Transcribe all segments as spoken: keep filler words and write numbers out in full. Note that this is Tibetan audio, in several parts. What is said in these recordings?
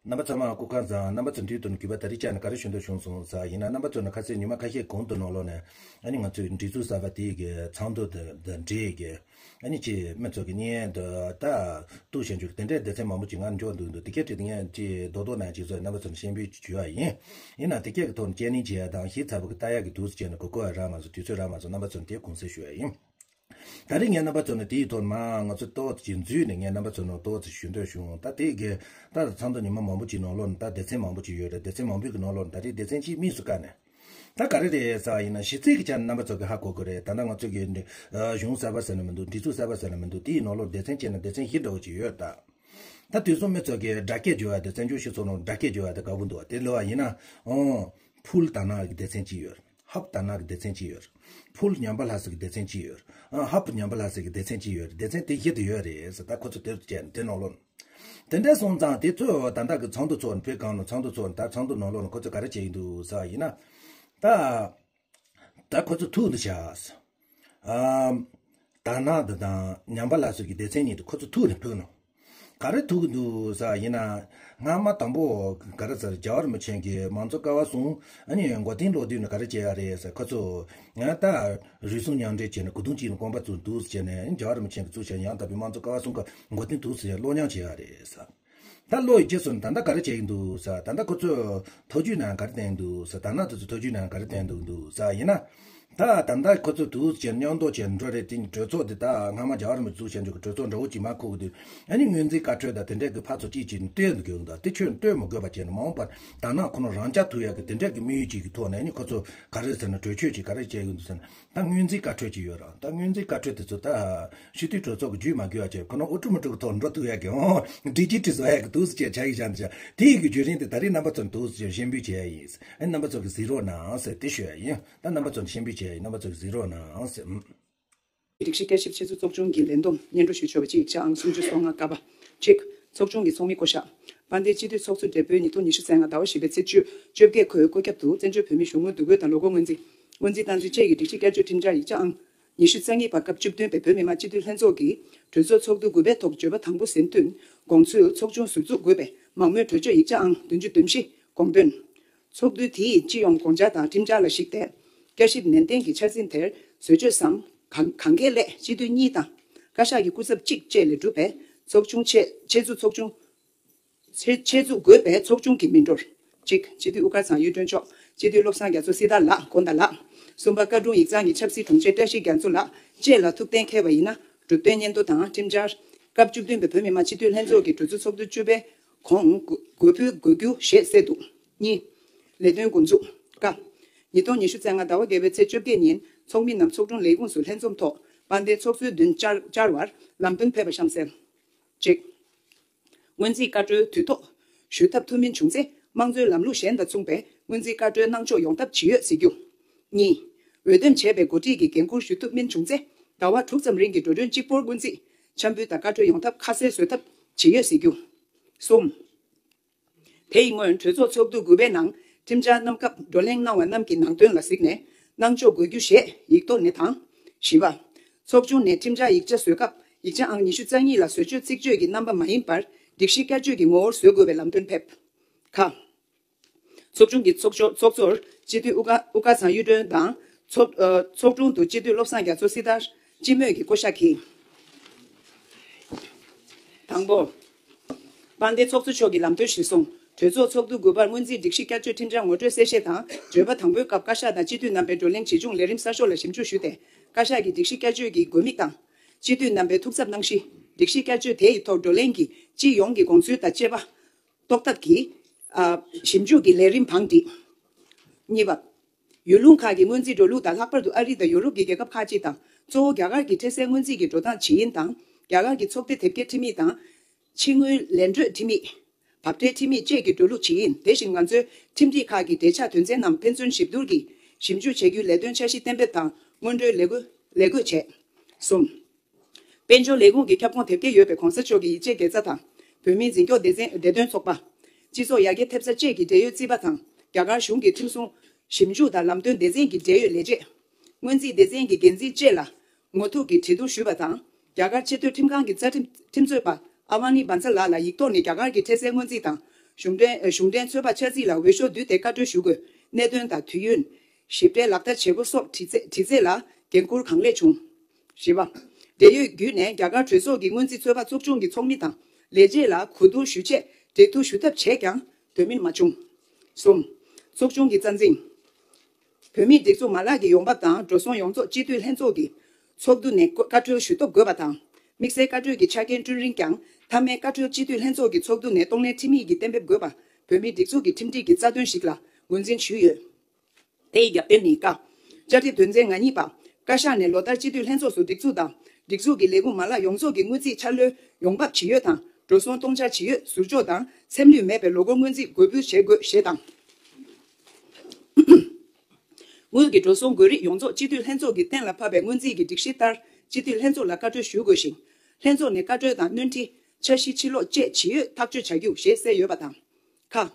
རྣམ་པ་ཚང་མ་སྐུ་ཁམས་བཟང་། རྣམ་པ་ཚོ་འདིའི་ཐོག་ནས་གུས་པ་ད་རེས་བཅར་ནས་ག་རེ་ཞུ་འདོད་བྱུང་སོང་ཟེར་བ་ཡིན་ན། རྣམ་པ་ཚོ་ནི་ཁ་སང་ཉི་མ་ཁ་ཤས་གོང་དུ་ནང་ལོགས་ནས་ཨ་ནི་ང་ཚོའི་སྒྲིག་འཛུགས་གསར་པ་དེའི་གི་ཚོགས་འདུ་དང་དང་འབྲེལ་གི་ཨ་ནི་ཅིག་མི་ཚོ་གི་བརྙན་དུ་ད་གཏུག་བྱ་རྒྱུ་དེ་འདྲའི་སྡེ་ཚན་མང་པོ་ཅིག་ང་འབྱོར་འདུག་འདུག་དེ་གའི་གྲས་དེ་ངས་ཅིག་རྡོག་རྡོག་ནང་ཅིག་བཟོས་རྣམ་པ་ཚོ་ནས་ཤེས་འབུལ་ཅིག་ཞུ་བ་ཡིན། ཡིན་ན་དེ་གའི་གི་ཐོག་ནས་དཔྱད་གླེང་བྱེད་ཡ་དང་ཤེས་ཚར་བ་གི་ལྟ་ཡ་གི་འདུག་ཟེར་བྱས་ནས་གོ་སྐབས་རག་མ་སོང་། དུས་ཚོད་རག་མ་སོང་། རྣམ་པ་ཚོ་ནས་དེ་དགོངས་སེལ་ཞུ་བ་ཡིན། ད་རེས་ངས་རྣམ་པ་ཚོ་ནས་དེའི་ཐོག་མ་ང་ཚོ་ཏོག་ཙམ་ཅིག་འཛུལ་ནས་ངས་རྣམ་པ་ཚོ་ནས་ཏོག་ཙམ་ཞུ་འདོད་བྱུང་། ད་དེ་གི་ད་ཚོགས་འདུ་ཉི་མ་མང་པོ་ཅིག་ནང་ལོགས་ནས་ད་སྡེ་ཚན་མང་པོ་ཅིག་ཡོད་རེད། སྡེ་ཚན་མང་པོའི་གི་ནང་ལོགས་ནས་ད་རེས་སྡེ་ཚན་གཅིག་དམིགས་སུ་བཀར་ནས། ད་ག་རེ་རེད་ཟེར་བ་ཡིན་ན། གཞི་རྩའི་གི་ཆ་ནས་རྣམ་པ་ཚོ་གི་ཧ་གོ་གི་རེད། ད་ལྟ་ང་ཚོ་གི་ཨ་གཞུང་གསར་པ་ཟེར་ན་མི་འདུག་སྒྲིག་འཛུགས་གསར་པ་ཟེར་ན་མི་འདུག་དེའི་ནང་ལོགས་སྡེ་ཚན་བྱས་ན་སྡེ་ཚན་བཞི་འདྲ་བོ་ཅིག་ཡོད་ད། ད་དུས་གསུམ་མི་ཚོ་གི་སྒྲ་སྐད་བརྗོད་ཡ་དེ། བཙན་བྱོལ་སྤྱི་ཚོགས་ནང་སྒྲ་སྐད་བརྗོད་ཡ་དེ་དགའ་པོ་འདུག་དེ་ལབ་པ་ཡིན་ན། ཨོ། ཕུལ་དར་ནག་གི་སྡེ་ཚན་གཅིག་ཡོད། ཧབ་དར་ནག་གི་སྡེ་ཚན་གཅིག་ཡོད། ཕུལ་ཉམས་པ་ལྷ་སའི་གི་སྡེ་ཚན་གཅིག་ཡོད། ཨ་ཧབ་ཉམས་པ་ལྷ་སའི་གི་སྡེ་ཚན་གཅིག་ཡོད། སྡེ་ཚན་དེ་བཞི་དེ་ཡོད་རེད་ཟེར། ད་ཁོ་ཚོ་དེ་བྱས་དེ་ནང་ལོགས། དེ་འདྲ་སོང་ཙང་དེ་ཚོས་ད་ལྟ་གི་ཚོགས་འདུ་ཚོགས་ནས། བོད་སྒང་ནང་ཚོགས་འདུ་ཚོགས་ནས། ད་ཚོགས་འདུ་ནང་ལོགས་ནས་ཁོ་ཚོས་ག་རེ་བྱེད་ཀྱི་འདུག་ཟེར་བ་ཡིན་ན། ད་ད་ཁོ་ཚོ་ཐུག་འདུག་བྱས། ཨ་དར་ནག་འདི་དང་ཉམས་པ་ལྷ་སའི་གི་སྡེ་ཚན་གཉིས་དེ་ཁོ་ཚོ་ཐུག་ནས་ཕུལ་ནོ། ག་རེ་ཐུག་གི་འདུག་ཟེར་བ་ཡིན་ན། སྔ་མ་དང་པོ་ག་རེ་ཟེར། རྒྱལ་བ་རིན་པོ་ཆེ་གིས་མང་གཙོ་ཀ་བ་གསུམ་ཨ་ནི་མགོ་རྟིང་སློག་དུས་ནས་ག་རེ་བྱས་ཡ་རེད་ཟེར། ཁོ་ཚོ་ང་ད་རུལ་སུངས་མཉམ་འབྲེལ་བྱས་ནས་གོ་དུང་གཅིག་ནས་རྐང་པ་བཙུགས་འདུག་ཟེར་བྱས་ནས། རྒྱལ་བ་རིན་པོ་ཆེ་གིས་བཙུགས་བྱས་ཡང་དག་པའི་དམངས་གཙོ་ཀ་བ་གསུམ་ཀ་མགོ་རྟིང་འདུག་ཟེར་བྱས་སློག་མཉམ་བྱས་ཡ་རེད་ཟེར། ད་སློག་ཡི་རྗེས་སུ་ད་ལྟ་ག་རེ་བྱེད་ཀྱི་འདུག་ཟེར། ད་ལྟ་ཁོ་ཚོས་ཐག་གཅོད་ནང་ག་རེ་བཏོན་འདུག་ཟེར། དར་ནག་དེ་ཚོས་ཐག་གཅོད་ནང་ག་རེ་བཏོན་འདུག་འདུག་ཟེར་ཡིན་ན། ད་ད་ལྟ་ཁོ་ཚོས་འདུག་ཟེར་མཉམ་འདོགས་བྱས་འགྲོ་རེད། དེ་གྲོས་ཚོགས་དེ་ད་སྔ་མ་རྒྱལ་བ་རིན་པོ་ཆེ་བཙུགས་བྱས་འཇོག་གི་གྲོས་ཚོགས་འདྲ་བོ་ཅིག་མར་འཁོར་གི་འདུག་ཨ་ནི་སྔོན་རྩིས་བཀའ་འཁྲོལ་དང་དེ་འདྲ་གི་ཕར་ཚུར་ཅིག་ཅིག་སྟོན་དགོས་འདུག་དེ་ཁྱོན་སྟོན་མི་དགོས་པ་བྱས་ནས་མ་འོངས་པར་དར་ནག་ཁོ་རང་རང་རྐྱ་ཐུག་ཡག་གི་དེ་འདྲ་གི་དམིགས་ཡུལ་ཅིག་གི་ཐོག་ནས། ཨ་ནི་ཁོ་ཚོ་ག་རེ་ཟེར་ན་གྲོས་ཆོད་ཅིག་ག་རེ་བྱེད་ཀྱི་འདུག་ཟེར་ན། ད་སྔོན་རྩིས་བཀའ་འཁྲོལ་ཅིག་ཡོད་རེད། ད་སྔོན་རྩིས་བཀའ་འཁྲོལ་དེ་ཚོ་ད་སྤྱི་འཐུས་གྲོས་ཚོགས་ཀྱི་བརྒྱུད་མ་དགོས་པ་བྱས། ཁོ་རང་ཨོ་ཊོ་མེ་ཊིག་གི་ཐོག་འགྲོ་ཐུབ་ཡག་གི། ཨོ། སྒྲིག་གཞི་དེ་བཟོ་ཡག་གི་འདུག་ཟེར་བྱས་བྱ་ཡི་བྱ་འདི་བྱ། དེ་ཡི་གི་བརྒྱུད་རིམ་དེ་ད་རེས་རྣམ་པ་ཚོར་འདུག་ཟེར་ཞུ་འབོད་བྱས་ཡིན། ཨ་ནི་རྣམ་པ་ཚོ་གིས་གཟིགས་རོགས་གནང་ཟེར་དེ་ཞུ་ཡ་ཡིན། ད་རྣམ་པ་ཚོར་ཞུ་འབོད་བྱས་ཡིན། རྣམ་པ་ཚོ་གིས་གཟིགས་རོགས་གནང་ཟེར། ཨུམ། སྒྲིག་གཞི་བསྐྱར་ཞིབ་ཆེད་འཛུགས་ཚོགས་ཆུང་གི་ལས་བསྡོམས་སྙན་སྒྲོན་ཞུས་ཆོག་པ་གཅིག་ཡིག་ཆ་ཨང་སུམ་ཅུ་སོ་ལྔ། ཀ་པ། གཅིག་ཚོགས་ཆུང་གི་ཚོགས་མི་བསྐོ་གཞག་དཔལ་ལྡན་སྤྱི་འཐུས་ཚོགས་གཙོ་སྦྲེལ་པོས་ཉིས་སྟོང་ཉི་ཤུ་རྩ་ལྔ་ཟླ་བ་བཞི་པའི་ཚེས་བཅོ་བཅོ་བརྒྱད་ཁོའི་བཀོད་ཁྱབ་ཏུ་བཙན་བྱོལ་བོད་མིའི་གཞུང་དངུལ་བསྡུ་སྐོན་དང་ལོ་འཁོར་སྔོན་རྩིས། སྔོན་རྩིས་སྟངས་འཛིན་བཅས་ཀྱི་སྒྲིག་གཞི་བསྐྱར་བཅོས་ཁྲིམས་འཆར་ཡིག་ཆ་ཨང་ཉི་ཤུ་རྩ་གཉིས་པ་སྐབས་བཅུ་བདུན་པའི་བོད་མི་མང་སྤྱི་འཐུས་ལྷན་ཚོགས་ཀྱི་གྲོས་ཚོགས་ཚོགས་འདུ་དགུ་པའི་ཐོག་བརྗོད་པ་དང་པོ་ཟིན་བསྟུན་དགོངས་ཚུལ། ཚོགས་ཆུང་ཟུར་འཛུགས་དགོས་པའི་མང་མོས་གྲོས་ཆོད་ཡིག་ཆ་ཨང་བདུན་ཅུ་དོན་བཞི། དགོངས་དོན། ཚོགས་འདུ་དེའི་སྤྱི་ཡོངས་དགོངས་འཆར་དང་ཁྲིམས་འཆར་ལ་གཞིགས་ཏེ། བསྐྱར་ཞིབ་ནན་ཏན་གྱིས་འཆར་ཟིན་དེར་བཟོ་བཅོས་སམ་གང་གང་འགལ་སླད་སྤྱི་འཐུས་གཉིས་དང་། བཀའ་ཤག་གི་སྐུ་ཚབ་གཅིག་བཅས་ལས་གྲུབ་པའི་ཚོགས་ཆུང་ཆེད་ཆེད་འཛུགས་ཚོགས་ཆུང་། ཆེད་ཆེད་འཛུགས་དགོས་པའི་ཚོགས་ཆུང་གི་མིང་འགྲོར། གཅིག་སྤྱི་འཐུས་དབུ་དཀར་ཚང་གཡུ་སྒྲོན་མཆོག་སྤྱི་འཐུས་བློ་བཟང་རྒྱ་མཚོ་སྲི་ཐར་ལགས། དགོངས་དག་ལགས། གསུམ་པ་བཀའ་དྲུང་ཡིག་ཚང་གི་ཆབ་སྲིད་དྲུང་ཆེ་བཀྲ་ཤིས་རྒྱ་མཚོ་ལགས་བཅས་ལ་ཐུགས་གཏན་འཁེལ་བ་ཡིན་ན། གྲུབ་དོན་སྙན་ཐོ་དང་ཁྲིམས་འཆར། སྐབས་བཅུ་བདུན་པའི་བོད་མི་མང་སྤྱི་འཐུས་ལྷན་ཚོགས་ཀྱི་གྲོས་ཚོགས་ཚོགས་འདུ་བཅུ་པའི་གོང་དགོས་དགོས་ཕུལ་དགོས་རྒྱུ་ཞེས་གསལ་འདུག་གཉིས། ལས་དོན་འགོ་འཛུགས། ཀ་ཉིས་སྟོང་ཉི་ཤུ་རྩ་ལྔ་ཟླ་བ་བརྒྱད་པའི་ཚེས་བཅོ་བརྒྱད་ཉིན་ཚོགས་མི་རྣམས་ཚོགས་དྲུང་ལས་ཁུངས་སུ་ལྷན་འཛོམས་ཐོག་དཔལ་ལྡན་ཚོགས་གཙོའི་མདུན་བཅར་བཅར་བར་ལམ་སྟོན་ཕེབས་པ་གཤམ་གསལ། གཅིག་སྔོན་རྩིས་བཀའ་འཁྲོལ་དུས་ཐོག་ཞུ་ཐབས་ཐུབ་མིན་བྱུང་ཚེ། དམངས་གཙོའི་ལམ་ལུགས་གཞན་དང་མཚུངས་པའི་སྔོན་རྩིས་བཀའ་འཁྲོལ་གནང་ཕྱོགས་ཡོང་ཐབས་ཇི་ཡོད་གཟིགས་རྒྱུ། གཉིས། འོས་འདེམས་བྱས་པའི་འགོ་ཁྲིད་ཀྱི་འགན་འཁུར་ཞུ་ཐུབ་མིན་བྱུང་ཚེ། ཟླ་བ་དྲུག་ཙམ་རིང་གི་འགྲོ་གྲོན་གཅིག་པོར་སྔོན་རྩིས་འཆར་འབུལ་དང་བཀའ་འཁྲོལ་ཡོང་ཐབས་ཁ་གསལ་བཟོ་ཐབས་ཇི་ཡོད་གཟིགས་རྒྱུ། གསུམ། དེ་ཡི་སྔོན་གྲོས་ཚོགས་ཚོགས་འདུ་དགུ་པའི་ནང་ཁྲིམས་འཆར་གནང་སྐབས་བགྲོ་གླེང་གནང་བ་རྣམས་ཀྱི་ནང་དོན་ལ་གཟིགས་ནས་གནང་ཕྱོགས་དགོས་རྒྱུ་ཞེས་ཡིག་ཐོག་ནས་དང་། བཞི་པ། ཚོགས་ཆུང་ནས་ཁྲིམས་འཆར་ཡིག་ཆ་བཟོ་སྐབས་ཡིག་ཆ་ཨང་ཉི་ཤུ་རྩ་གཉིས་ལ་བཟོ་བཅོས་ཚིག་བརྗོད་ཀྱི་རྣམ་པ་མ་ཡིན་པར་སྒྲིག་གཞི་བསྐྱར་བཅོས་ཀྱི་ངོ་བོར་བཟོ་དགོས་པའི་ལམ་སྟོན་ཕེབས། ཁ། ཚོགས་ཆུང་གི་ཚོགས་གཙོ་ཚོགས་གཙོར་སྤྱི་འཐུས་དབུ་དཀར་དབུ་དཀར་ཚང་གཡུ་སྒྲོན་དང་། ཚོགས་ཨ་ཚོགས་དྲུང་དུ་སྤྱི་འཐུས་བློ་བཟང་རྒྱ་མཚོ་སྲི་ཐར་སྤྱི་མོས་ཀྱིས་བསྐོ་གཞག་གིས། དང་པོ། དཔལ་ལྡན་ཚོགས་གཙོ་མཆོག་གིས་ལམ་སྟོན་གཞིར་བཟུང་། གྲོས་ཚོགས་ཚོགས་འདུ་དགུ་པར་སྔོན་རྩིས་སྒྲིག་གཞི་བསྐྱར་བཅོས་ཁྲིམས་འཆར་ངོ་སྤྲོད་གསལ་བཤད་དང་། བརྗོད་པ་དང་པོའི་སྐབས་བཀའ་ཤག་དང་སྤྱི་འཐུས་རྣམ་པས་བགྲོ་གླེང་ཇི་བྱུང་ལས་རིམ་གསར་ཤོག་ལ་ཞིབ་འཇུག་ཞུས་ཏེ། བཀའ་ཤག་གིས་སྒྲིག་གཞི་བསྐྱར་བཅོས་ཀྱི་དགོས་དམིགས་དང་། སྤྱི་འཐུས་རྣམ་པའི་ཐུགས་འཚབ་གནང་གཞི། སྒྲིག་གཞི་བསྐྱར་བཅོས་དེ་ཡི་ཐོག་བགྲོ་གླེང་གིས་སྤྱི་ཡོངས་ཀྱི་དགོངས་ཚུལ་དང་བཅས་པ། རྟོགས་ཐབས་ཀྱིས། ཨ། ཞིབ་འཇུག་གི་ལས་རིམ་བང་བསྒྲིགས། གཉིས་པ། ཡུལ་ལུང་ཁག་གི་སྔོན་རྩིས་འགྲོ་ལུགས་དང་། ལྷག་པར་དུ་ཨ་རི་དང་ཡོ་རོབ་ཀྱི་རྒྱལ་ཁབ་ཁག་ཅིག་དང་། གཙོ་བོ་རྒྱ་གར་གྱི་འཕྲལ་སེལ་སྔོན་རྩིས་ཀྱི་འགྲོ་སྟངས་ཇི་ཡིན་དང་། རྒྱ་གར་གྱི་ཚོགས་སྡེ་དེབ་སྐྱེལ་ཁྲིམས་ཡིག་དང་། ཕྱི་དངུལ་ལན་སྤྲོད་ཁྲིམས་ཡིག་བབ་ཁྲལ་ཁྲིམས་ཡིག་བཅས་ཀྱི་འགྲོ་ལུགས་ཇི་ཡིན། དེ་བཞིན་ང་ཚོའི་ཁྲིམས་སྒྲིག་ཁག་གི་འབྲེལ་ཆགས་དོན་ཚན་རྣམས་ཕན་ཚུན་ཞིབ་བསྡུར་གྱིས་ཞིབ་འཇུག་བྱ་རྒྱུའི་ལས་དོན་འཆར་གཞི་གཏན་འབེབས་དང་སྔོན་འགྲོའི་ལས་འགུལ་ལས་འགུལ་བྱས། གསུམ། དཔལ་འབྱོར་ལས་ཁུངས་ཀྱི་ཁྱབ་ཁོངས་དེབ་སྐྱེལ་ཡོད་པའི་གོང་ས་མཆོག་གི་ཡིག་ཆའི་དགེ་རྩ་དང་། བོད་མིའི་འཛིན་སྐྱོང་སྡེ་ཚན་བདེ་དོན་ཚོགས་པ། སྤྱི་ཚོགས་ཡར་རྒྱས་ཐེབས་རྩ་བཅས་ཀྱི་འབྲེལ་ཡོད་རྩིས་པ་དང་། རྒྱ་གར་གཞུང་གི་ཁྲིམས་སྲུང་། ཞིབ་འཇུག་དང་ལམ་སྟོན་སྡེ་ཚན་གྱི་འབྲེལ་ཡོད་ལས་བྱེད། སྔོན་རྩིས་སྡེ་ཚན་གྱི་འགན་འཛིན་བཅས་ལ་ངོ་ཐུག་གིས་གྲོས་བསྡུར་ཞུས་པ་དང་། རྒྱ་གར་ཆེས་མཐོའི་ཁྲིམས་ཁང་གི་རྩ་ཁྲིམས་ཁྲིམས་རྩོད་པ་ཨ་ཝ་ནི་བྷན་ས་ལགས་ལ་ཡིག་ཐོག་ནས་རྒྱ་གར་གྱི་འཕྲལ་སེལ་སྔོན་རྩིས་དང་ གཞུང་འབྲེལ་གཞུང་འབྲེལ་ཚོད་དཔག་འཆར་རྩིས་ལ་འོས་ཤོག་བསྡུས་ཏེ་བཀའ་འཁྲོལ་ཞུ་དགོས། གནད་དོན་དང་དུས་ཡུན། ཞིབ་ཕྲའི་ལག་བསྟར་བྱེད་སྒོ་སོགས་དྲི་རྩད་དྲི་རྩད་ལ་འགན་འཁུར་གང་ལེགས་བྱུང་། བཞི་པ། འབྲེལ་ཡོད་བརྒྱུད་ནས་རྒྱ་གར་གྲོས་ཚོགས་ཀྱི་སྔོན་རྩིས་ཚོད་དཔག་ཚོགས་ཆུང་གི་ཚོགས་མི་དང་ལས་བྱེད་ལ་གོ་བསྡུར་ཞུ་ཆེད་འབྲེལ་གཏུག་ཞུ་ཐབས་བྱས་ཀྱང་དོན་སྨིན་མ་བྱུང་། གསུམ། ཚོགས་ཆུང་གི་རྩ་འཛིན། བོད་མིའི་སྒྲིག་འཛུགས་མ་ལག་གི་ཡོང་འབབ་དང་འགྲོ་སོང་ཡོངས་རྫོགས་སྤྱི་འཐུས་ལྷན་ཚོགས་ཀྱི་ཚོགས་འདུ་ནས་བཀའ་འཁྲོལ་ཞུ་ཐབས་དགོས་པ་དང་། དམིགས་བསལ་བཀའ་འཁྲོལ་གྱི་ཆ་རྐྱེན་བསྐྲུན་རིང་ཀྱང་མཐའ་མའི་བཀའ་འཁྲོལ་སྤྱི་འཐུས་ལྷན་ཚོགས་ཀྱི་ཚོགས་འདུ་ནས་གཏོང་ལེན་འཐུས་མི་གི་གཏན་འབེབས་དགོས་པ་བོད་མིའི་སྒྲིག་འཛུགས་ཀྱི་ཁྲིམས་སྒྲིག་གི་རྩ་དོན་ཞིག་ལ་ངོས་འཛིན་ཞུས་ཡོད། དེའི་རྒྱབ་རྟེན་ནི་ཀ། བཅའ་ཁྲིམས་དོན་ཚན་ང་གཉིས་པ། བཀའ་ཤག་ནས་ལོ་ལྟར་སྤྱི་འཐུས་ལྷན་ཚོགས་སུ་སྒྲིག་འཛུགས་དང་། སྒྲིག་འཛུགས་ཀྱི་ལས་ཁུངས་མ་ལག་ཡོངས་རྫོགས་ཀྱི་དངུལ་རྩིས་འཆར་ལོའི་ཡོང་འབབ་ཇི་ཡོད་དང་། འགྲོ་སོང་གཏོང་འཆར་ཇི་ཡོད་ཟུར་འཇོག་དང་། སེམས་ལུས་མེད་པའི་ལོ་འཁོར་སྔོན་རྩིས་འགོད་འབུལ་བྱེད་དགོས་ཞེས་དང་། དངུལ་གྱི་འགྲོ་སོང་འགོད་རིགས་ཡོངས་རྫོགས་སྤྱི་འཐུས་ལྷན་ཚོགས་ཀྱིས་གཏན་ལ་ཕབ་པའི་སྔོན་རྩིས་ཀྱི་སྒྲིག་གཞི་ལྟར་སྤྱི་འཐུས་ལྷན་ཚོགས་ལ་བཀའ་འཁྲོལ་ཞུ་དགོས་ཤིང་། ལྷན་ཚོགས་ནས་བཀའ་འཁྲོལ་དང་སྣོན་འཕྲི། འཆར་གཞི་ཕྱིར་སློག་བཅས་ཇི་ཡོད་ཐག་གཅོད་བྱ་རྒྱུ་ཞེས་གསལ་ཡོད་པ་དང་། ཁ།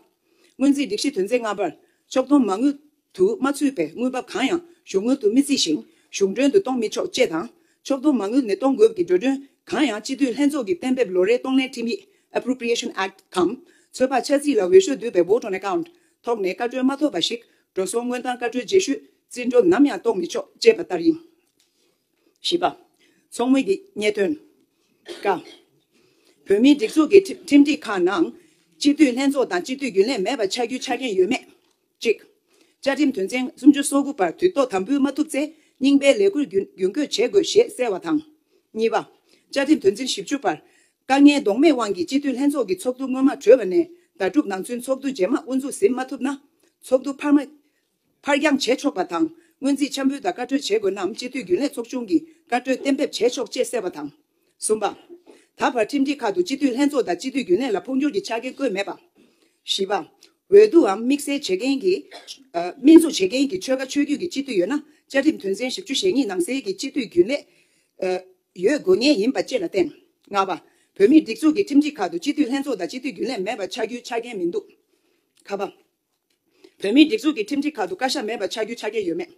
སྔོན་རྩིས་སྒྲིག་གཞི་དོན་ཚན་ལྔ་པར། ཕྱོགས་བསྡོམས་མ་དངུལ་དུ་མ་ཚུད་པའི་དངུལ་འབབ་གང་ཡང་གཞུང་དངུལ་དུ་མི་བརྩི་ཞིང་གཞུང་གྲོན་དུ་གཏོང་མི་ཆོག་ཅེས་དང་། ཕྱོགས་བསྡོམས་མ་དངུལ་ནས་གཏོང་དགོས་ཀྱི་འགྲོ་གྲོན་གང་ཡང་སྤྱི་འཐུས་ལྷན་ཚོགས་ཀྱི་གཏན་འབེབས་ལོ་རེའི་གཏོང་ལེན་ཁྲིམས་ཡིག Appropriation Act གམ། ཚོད་དཔག་འཆར་རྩིས་ལ་འོས་ཤོག་བསྡུས་པའི་Vote on Account ཐོག་ནས་བཀའ་འཁྲོལ་མ་ཐོབ་པ་ཞིག་འགྲོ་སོང་དངོས་དང་བཀའ་འཁྲོལ་རྗེས་ཤུལ་རྩིས་འགྲོ་ནམ་ཡང་གཏོང་མི་ཆོག་ཅེས་པ་ལྟར་ཡིན། བཞི་པ། ཚོགས་མི་གི་རྙེད་དོན། ཀ། བོད་མིའི་སྒྲིག་འཛུགས་ཀྱི་ཁྲིམས་ཁྲིམས་སྒྲིག་ཁག་ནང་། སྤྱི་འཐུས་ལྷན་ཚོགས་དང་སྤྱི་འཐུས་རྒྱུན་ལས་མེད་པ་ཆགས་རྒྱུའི་ཆ་རྐྱེན་ཡོད་མེད། གཅིག། བཅའ་ཁྲིམས་དོན་ཚན་སུམ་ཅུ་སོ་དགུ་པར་དུས་ཐོག་དམ་འབུལ་མ་ཐུབ་ཚེ་རྙིང་པའི་ལས་ཁུར་རྒྱུན་རྒྱུན་འཁྱོངས་བྱེད་དགོས་ཞེས་གསལ་བ་དང་། གཉིས་པ། བཅའ་ཁྲིམས་དོན་ཚན་བཞི་བཅུ་པར། དཀའ་ངལ་ལྡོག་མེད་དབང་གིས་སྤྱི་འཐུས་ལྷན་ཚོགས་ཀྱི་ཚོགས་འདུ་སྔོན་མ་གྲོལ་བ་ནས་ཟླ་དྲུག་ནང་ཚུན་ཚོགས་འདུ་རྗེས་མ་དབུ་འཛུགས་ཟིན་མ་ཐུབ་ན། ཚོགས་འདུ་འཕར་མ། ཕར་འགྱངས་བྱེད་ཆོག་པ་དང་། སྔོན་རྩིས་འཆར་འབུལ་དང་བཀའ་འཁྲོལ་བྱེད་དགོས་རྣམས་སྤྱི་འཐུས་རྒྱུན་ལས་ཚོགས་ཆུང་གིས་བཀའ་འཁྲོལ་གཏན་འབེབས་བྱེད་ཆོག་ཅེས་གསལ་བ་དང་། གསུམ་པ། ད་བར་ཁྲིམས་སྒྲིག་ཁག་ཏུ་སྤྱི་འཐུས་ལྷན་ཚོགས་དང་སྤྱི་འཐུས་རྒྱུན་ལས་ལ་འཕོ་འགྱུར་གྱི་ཆ་རྐྱེན་བཀོད་མེད་པ། བཞི་པ། འོས་བསྡུའམ་དམིགས་བསལ་བྱེད་མཁན་གྱི། ཨ། དམིགས་འཛུགས་བྱེད་མཁན་གྱི་ཆོལ་ཁ་ཆོས་བརྒྱུད་ཀྱི་སྤྱི་འཐུས་ཡོད་ན་བཅའ་ཁྲིམས་དོན་ཚན་བཞི་བཅུ་ཞེ་གཉིས་ནང་གསལ་གྱི་སྤྱི་འཐུས་རྒྱུན་ལས། ཨ། ཡོད་དགོས་ངེས་ཡིན་པ་བཅས་ལ་བརྟེན། ལྔ་པ། བོད་མིའི་སྒྲིག་འཛུགས་ཀྱི་ཁྲིམས་སྒྲིག་ཁག་ཏུ་སྤྱི་འཐུས་ལྷན་ཚོགས་དང་སྤྱི་འཐུས་རྒྱུན་ལས་མེད་པ་ཆགས་རྒྱུའི་ཆ་རྐྱེན་མི་འདུག་ཁ་པ། བོད་མིའི་སྒྲིག་འཛུགས་ཀྱི་ཁྲིམས་སྒྲིག་ཁག་ཏུ་བཀའ་ཤག་མེད་པ་ཆགས་རྒྱུའི་ཆ་རྐྱེན་ཡོད་མེད།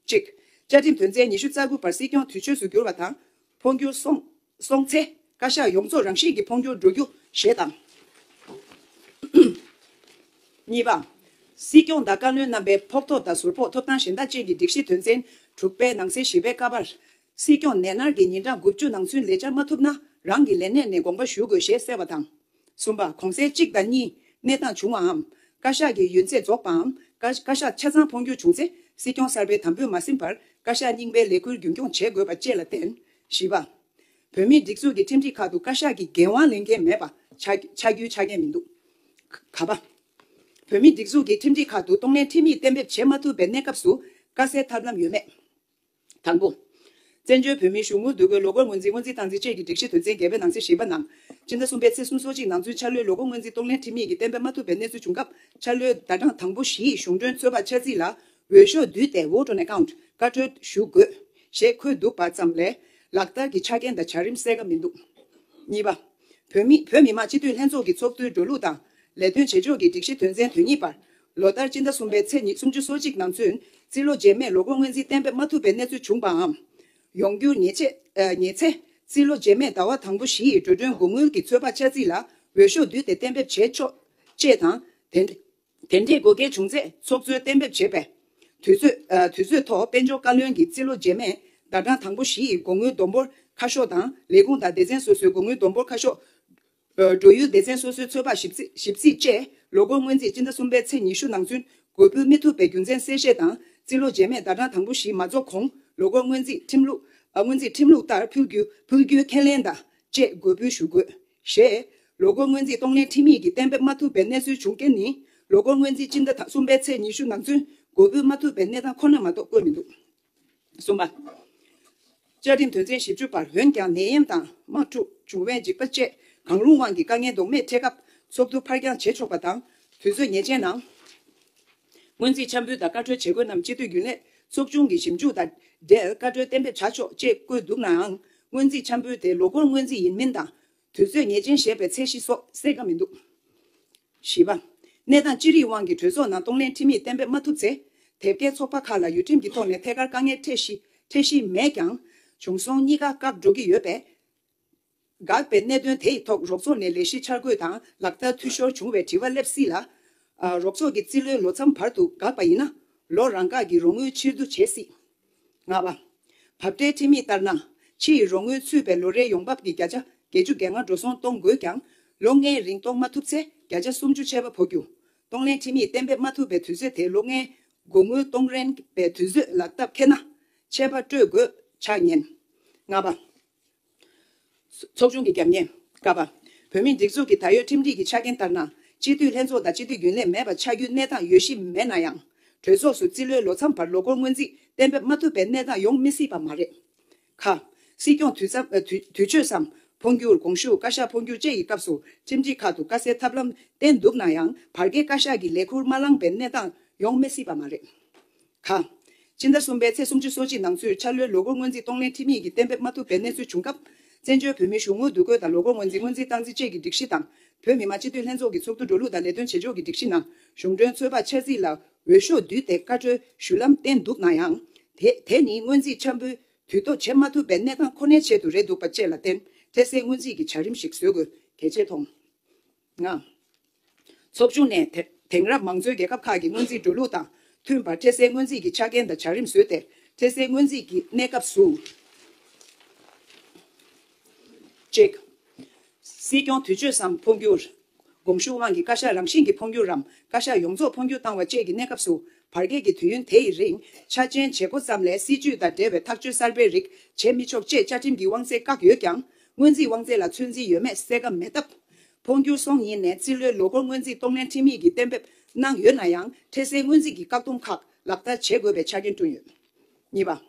གཅིག། བཅའ་ཁྲིམས་དོན་ཚན་ཉི་ཤུ་རྩ་དགུ་པར་སྲིད་སྐྱོང་དུས་ཆོས་སུ་གྱུར་བ་དང་། འཕོ་འགྱུར་སོང་སོང་ཚེ་བཀའ་ཤག་ཡོངས་རྫོགས་རང་བཞིན་གྱིས་འཕོ་འགྱུར་འགྲོ་རྒྱུ་ཞེས་དང་། གཉིས་པ། སྲིད་སྐྱོང་དང་བཀའ་བློན་རྣམ་པའི་ཕོགས་ཐོབ་དང་ཟུར་ཕོགས་ཐོབ་ཐང་གཞན་དག་བཅས་ཀྱི་སྒྲིག་གཞི་དོན་ཚན་དྲུག་པའི་ནང་གསེས་བཞི་པའི་ཀ་པར། སྲིད་སྐྱོང་ནད་མནར་གྱི་ཉིན་གྲངས་དགུ་བཅུ་ནང་ཚུན་ལས་བཅར་མ་ཐུབ་ན་རང་གི་ལས་གནས་ནས་དགོངས་པ་ཞུ་དགོས་ཞེས་གསལ་བ་དང་། གསུམ་པ། གོང་གསལ་གཅིག་དང་གཉིས་གནས་སྟངས་བྱུང་བའམ། བཀའ་ཤག་གི་ཡུན་ཚད་རྫོགས་པའམ། བཀའ་བཀའ་ཤག་ཆ་ཚང་འཕོ་འགྱུར་བྱུང་ཚེ་སྲིད་སྐྱོང་གསར་པས་དམ་འབུལ་མ་ཟིན་བར་བཀའ་ཤག་རྙིང་པའི་ལས་ཁུར་རྒྱུན་སྐྱོང་བྱེད་དགོས་པ་བཅས་ལ་བརྟེན། བཞི་པ། བོད་མིའི་སྒྲིག་འཛུགས་ཀྱི་ཁྲིམས་སྒྲིག་ཁག་ཏུ་བཀའ་ཤག་གི་འགན་དབང་ལེན་མཁན་མེད་པ་ཆགས་ཆགས་རྒྱུའི་ཆ་རྐྱེན་མི་འདུག་ག་པ། བོད་མིའི་སྒྲིག་འཛུགས་ཀྱི་ཁྲིམས་སྒྲིག་ཁག་ཏུ་གཏོང་ལེན་ཁྲིམས་ཡིག་གཏན་འབེབས་བྱེད་མ་ཐུབ་པའི་གནས་སྐབས་སུ་དཀའ་སེལ་ཐབས་ལམ་ཡོད་མེད། དང་པོ། བཙན་བྱོལ་བོད་མིའི་གཞུང་དངུལ་བསྡུ་སྒོའི་ལོ་འཁོར་སྔོན་རྩིས་སྔོན་རྩིས་སྟངས་འཛིན་བཅས་ཀྱི་སྒྲིག་གཞི་དོན་ཚན་བརྒྱད་པའི་ནང་གསེས་བཞི་པ་ནང་། སྤྱི་ཟླ་གསུམ་པའི་ཚེས་སུམ་ཅུ་སོ་གཅིག་ནང་ཚུན་འཆར་ལོའི་ལོ་འཁོར་སྔོན་རྩིས་གཏོང་ལེན་ཁྲིམས་ཡིག་གི་གཏན་འབེབས་མ་ཐུབ་པའི་གནས་ཚུལ་བྱུང་སྐབས་འཆར་ལོའི་ཟླ་གྲངས་དང་པོ་བཞི་ཡི་གཞུང་གྲོན་ཚོད་དཔག་འཆར་རྩིས་ལ་འོས་ཤོག་བསྡུས་ཏེ་Vote on Account བཀའ་འཁྲོལ་ཞུ་དགོས་ཞེས་འཁོད་འདུག་པ་ཙམ་ལས་ལག་བསྟར་གྱི་ཆ་རྐྱེན་དང་བྱ་རིམ་གསལ་ཁ་མི་འདུག་གཉིས་པ། བོད་མི་བོད་མི་མང་སྤྱི་འཐུས་ལྷན་ཚོགས་ཀྱི་ཚོགས་འདུའི་འགྲོ་ལུགས་དང་ལས་དོན་བྱེད་ཕྱོགས་ཀྱི་སྒྲིག་གཞི་དོན་ཚན་དོན་གཉིས་པར། ལོ་ལྟར་སྤྱི་ཟླ་གསུམ་པའི་ཚེས་ཉི་སུམ་ཅུ་སོ་གཅིག་ནང་ཚུན་རྩིས་ལོ་རྗེས་མའི་ལོ་འཁོར་སྔོན་རྩིས་གཏན་འབེབས་མ་ཐུབ་པའི་གནས་ཚུལ་བྱུང་བའམ། ཡོང་རྒྱུར་ཉེ་ཆེ་ཨ་ཉེ་ཚེ་རྩིས་ལོ་རྗེས་མའི་ཟླ་བ་དང་པོ་བཞི་ཡི་འགྲོ་གྲོན་དགོས་དངུལ་གྱི་ཚོད་དཔག་འཆར་རྩིས་ལ་འོས་ཤོག་བསྡུས་ཏེ་གཏན་འབེབས་བྱས་ཆོག་ཅེས་དང་། དེ་དེ་འདྲའི་དགོས་གལ་བྱུང་ཚེ་ཚོགས་གཙོས་གཏན་འབེབས་བྱས་པའི་དུས་ཚོད་ཨ་དུས་ཚོད་ཐོག་དཔལ་འབྱོར་བཀའ་བློན་གྱིས་རྩིས་ལོ་རྗེས་མའི་ཟླ་གྲངས་དང་པོ་བཞི་ཡི་དགོས་དངུལ་བསྡོམས་འབོར་ཁ་ཤོག་དང་ལས་ཁུངས་དང་སྡེ་ཚན་སོ་སོའི་དགོས་དངུལ་བསྡོམས་འབོར་ཁ་ཤོག་ཨ་འགྲོ་ཡུལ་སྡེ་ཚན་སོ་སོའི་ཚོད་དཔག་ཞིབ་རྩིས་ཞིབ་རྩིས་བཅས་ལོ་འཁོར་སྔོན་རྩིས་སྤྱི་ཟླ་གསུམ་པའི་ཚེས་ཉི་ཤུ་ནང་ཚུན་འགོད་འབུལ་མི་ཐུབ་པའི་རྒྱུ་མཚན་གསལ་བཤད་དང་རྩིས་ལོ་རྗེས་མའི་ཟླ་གྲངས་དང་པོ་བཞི་མ་རྫོགས་གོང་ལོ་འཁོར་སྔོན་རྩིས་ཁྲིམས་ལུགས་ཨ་སྔོན་རྩིས་ཁྲིམས་ལུགས་ལྟར་ཕུལ་རྒྱུ་ཕུལ་རྒྱུའི་ཁས་ལེན་དང་བཅས་འགོད་འབུལ་ཞུ་དགོས་ཞེས་ལོ་འཁོར་སྔོན་རྩིས་གཏོང་ལེན་ཁྲིམས་ཡིག་གིས་གཏན་འབེབས་མ་ཐུབ་པའི་གནས་ཚུལ་བྱུང་རྐྱེན་ནི་ལོ་འཁོར་སྔོན་རྩིས་སྤྱི་ཟླ་གསུམ་པའི་ཚེས་ཉི་ཤུ་ནང་ཚུན་འགོད་འབུལ་མ་ཐུབ་པའི་གནས་སྟངས་ཁོ་ན་མ་གཏོགས་བཀོད་མི་འདུག་གསུམ་པ། བཅའ་ཁྲིམས་དོན་ཚན་བཞི་བཅུ་པར་འོན་ཀྱང་ནད་ཡམས་དང་དམག་འཁྲུག་འབྱུང་བའི་འཇིགས་པ་བཅས་གང་རུང་དབང་གིས་དཀའ་ངལ་ལྡོག་མེད་འཕྲད་སྐབས་ཚོགས་འདུ་ཕར་འགྱངས་བྱེད་ཆོག་པ་དང་དུས་ཚོད་ངེས་ཅན་ནང་སྔོན་རྩིས་འཆར་འབུལ་དང་བཀའ་འཁྲོལ་བྱེད་དགོས་རྣམས་སྤྱི་འཐུས་རྒྱུན་ལས་ཚོགས་ཆུང་གི་ཞིབ་འཇུག་དང་འབྲེལ་བཀའ་འཁྲོལ་གཏན་འབེབས་བྱ་ཆོག་ཅེས་བཀོད་འདུག་ནའང་སྔོན་རྩིས་འཆར་འབུལ་དེ་ལོ་འཁོར་སྔོན་རྩིས་ཡིན་མིན་དང་དུས་ཚོད་ངེས་ཅན་ཞེས་པའི་ཚད་གཞི་སོགས་གསལ་ཁ་མི་འདུག་བཞི་པ། གནས་སྟངས་ཅི་རིགས་དབང་གིས་གྲོས་ཚོགས་ནང་གཏོང་ལེན་ཁྲིམས་ཡིག་གཏན་འབེབས་མ་ཐུབ་ཚེ། དེབ་སྐྱེལ་ཚོགས་པ་ཁག་ལ་ཡུལ་ཁྲིམས་ཀྱི་ཐོག་ནས་ཐད་ཀར་དཀའ་ངལ་འཕྲད་གཞི་འཕྲད་གཞི་མེད་ཀྱང་། བྱུང་སོང་གཉིས་ཀ་བཀག་འགྲོ་གི་ཡོད་པས། འགག་པའི་གནད་དོན་དེ་ཡི་ཐོག་རོགས་ཚོགས་ནས་ལས་གཞི་འཆར་འགོད་དང་ལག་བསྟར་འཐུས་ཤོར་བྱུང་བའི་དྲི་བ་སླེབས་སྲིད་ལ། ཨ། རོགས་ཚོགས་ཀྱི་རྩིས་ལོའི་ལོ་མཚམས་བར་དུ་འགག་པ་ཡིན་ན། ལོ་རང་འགག་གི་རོགས་དངུལ་ཕྱིར་བསྡུ་བྱེད་སྲིད། ལྔ་པ། འབབ་ཁྲལ་ཁྲིམས་ཡིག་ལྟར་ན། ཕྱི་ཡི་རོགས་དངུལ་ཚུད་པའི་ལོ་རེའི་ཡོང་འབབ་ཀྱི་བརྒྱ་ཆ་བརྒྱད་ཅུ་གྱ་ལྔ་འགྲོ་སོང་གཏོང་དགོས་ཀྱང་། ལོ་ལྔའི་རིང་གཏོང་མ་ཐུབ་ཚེ་བརྒྱ་ཆ་སུམ་ཅུ་ཆད་པ་ཕོག་རྒྱུ། གཏོང་ལེན་ཁྲིམས་ཡིག་གཏན་འབེབས་མ་ཐུབ་པའི་དུས་ཚོད་དེ་ལོ་ལྔའི་སྒོར་དངུལ་གཏོང་རན་པའི་དུས་ཚོད་ལ་སྟབས་འཁེལ་ན། ཆད་པ་སྤྲོད་དགོས་ཆགས་ཉེན། ལྔ་པ། ཚོགས་ཆུང་གི་རྒྱབ་གཉེར། ཀ་པ། བོད་མིའི་སྒྲིག་འཛུགས་ཀྱི་ད་ཡོད་ཁྲིམས་སྒྲིག་གི་ཆ་རྐྱེན་ལྟར་ན། སྤྱི་འཐུས་ལྷན་ཚོགས་དང་སྤྱི་འཐུས་རྒྱུན་ལས་མེད་པ་ཆགས་རྒྱུའི་གནས་སྟངས་ཡོད་གཞི་མེད་ན་ཡང་། གྲོས་ཚོགས་སུ་རྩིས་ལོའི་ལོ་མཚམས་བར་ལོ་འཁོར་སྔོན་རྩིས་གཏན་འབེབས་མ་ཐུབ་པའི་གནས་སྟངས་ཡོང་མི་སྲིད་པ་མ་རེད། ཁ། སྲིད་སྐྱོང་དུས་ཚབ། ཨ། དུས་དུས་ཆོད་སམ། འཕོ་འགྱུར། དགོངས་ཞུ། བཀའ་ཤག་འཕོ་འགྱུར་བཅས་ཀྱི་སྐབས་སུ་ཁྲིམས་སྒྲིག་ཁག་ཏུ་དཀའ་སེལ་ཐབས་ལམ་བསྟེན་འདུག་ན་ཡང་། བར་བརྒལ་བཀའ་ཤག་གི་ལས་ཁུར་མ་བླངས་པའི་གནས་སྟངས་ཡོང་མི་སྲིད་པ་མ་རེད། ཁ། སྤྱི་ཟླ་གསུམ་པའི་ཚེས་སུམ་ཅུ་སོ་གཅིག་ནང་ཚུད་འཆར་ལོའི་ལོ་འཁོར་སྔོན་རྩིས་གཏོང་ལེན་ཁྲིམས་ཡིག་གི་གཏན་འབེབས་མ་ཐུབ་པའི་གནས་ཚུལ་བྱུང་སྐབས། བཙན་བྱོལ་བོད་མིའི་གཞུང་དངུལ་བསྡུ་སྐོར་དང་ལོ་འཁོར་སྔོན་རྩིས་སྔོན་རྩིས་སྟངས་འཛིན་བཅས་ཀྱི་སྒྲིག་གཞི་དང་། བོད་མི་མང་སྤྱི་འཐུས་ལྷན་ཚོགས་ཀྱི་ཚོགས་འདུ་འགྲོ་ལུགས་དང་ལས་དོན་བྱེད་ཕྱོགས་ཀྱི་སྒྲིག་གཞི་ནང་གཞུང་གྲོན་ཚོད་དཔག་འཆར་རྩིས་ལ་འོས་ཤོག་བསྡུས་ཏེ་བཀའ་འཁྲོལ་ཞུ་ལམ་བསྟན་འདུག་ན་ཡང་། དེ་དེ་ནི་སྔོན་རྩིས་འཆར་འབུལ་དུས་ཐོག་བྱེད་མ་ཐུབ་པའི་གནས་སྟངས་ཁོ་ནའི་ཆེད་དུ་རེད་འདུག་པ་བཅས་ལ་བརྟེན། འཕྲལ་སེལ་སྔོན་རྩིས་ཀྱི་བྱ་རིམ་ཞིག་བཟོ་དགོས་གལ་ཆེ་མཐོང་། ལྔ། ཚོགས་ཆུང་ནས་དེ་དེང་རབས་མང་གཙོའི་རྒྱལ་ཁབ་ཁག་གི་སྔོན་རྩིས་འགྲོ་ལུགས་དང་མཐུན་པར་འཕྲལ་སེལ་སྔོན་རྩིས་ཀྱི་ཆ་རྐྱེན་དང་བྱ་རིམ་བཟོས་ཏེ། འཕྲལ་སེལ་སྔོན་རྩིས་ཀྱི་གནས་སྐབས་སུ། གཅིག། སྲིད་སྐྱོང་དུས་ཆོད་སམ་འཕོ་འགྱུར། དགོངས་ཞུ་དབང་གིས་བཀའ་ཤག་རང་བཞིན་གྱི་འཕོ་འགྱུར་རམ། བཀའ་ཤག་ཡོངས་རྫོགས་འཕོ་འགྱུར་བཏང་བ་བཅས་ཀྱི་གནས་སྐབས་སུ། བར་བརྒལ་གྱི་དུས་ཡུན་དེ་ཡི་རིང་ཆ་རྐྱེན་བྱེད་འགོ་ཙམ་ལས་སྲིད་ཇུས་དང་འབྲེལ་བའི་ཐག་གཅོད་གསར་པའི་རིགས་བྱེད་མི་ཆོག་ཅེས་བཅའ་ཁྲིམས་ཀྱི་དབང་ཚད་བཀག་ཡོད་ཀྱང་། སྔོན་རྩིས་དབང་ཚད་ལ་ཚོད་འཛིན་ཡོད་མེད་གསལ་ཁ་མེད་སྟབས། འཕོ་འགྱུར་སོང་ཉིན་ནས་རྩིས་ལོའི་ལོ་འཁོར་སྔོན་རྩིས་གཏོང་ལེན་ཁྲིམས་ཡིག་གིས་གཏན་འབེབས་གནང་ཡོད་ན་ཡང་། འཕྲལ་སེལ་སྔོན་རྩིས་ཀྱི་བཀག་སྡོམ་ཁག་ལག་བསྟར་བྱེད་དགོས་པའི་ཆ་རྐྱེན་བསྐྲུན་ཡོད། གཉིས་པ། བར་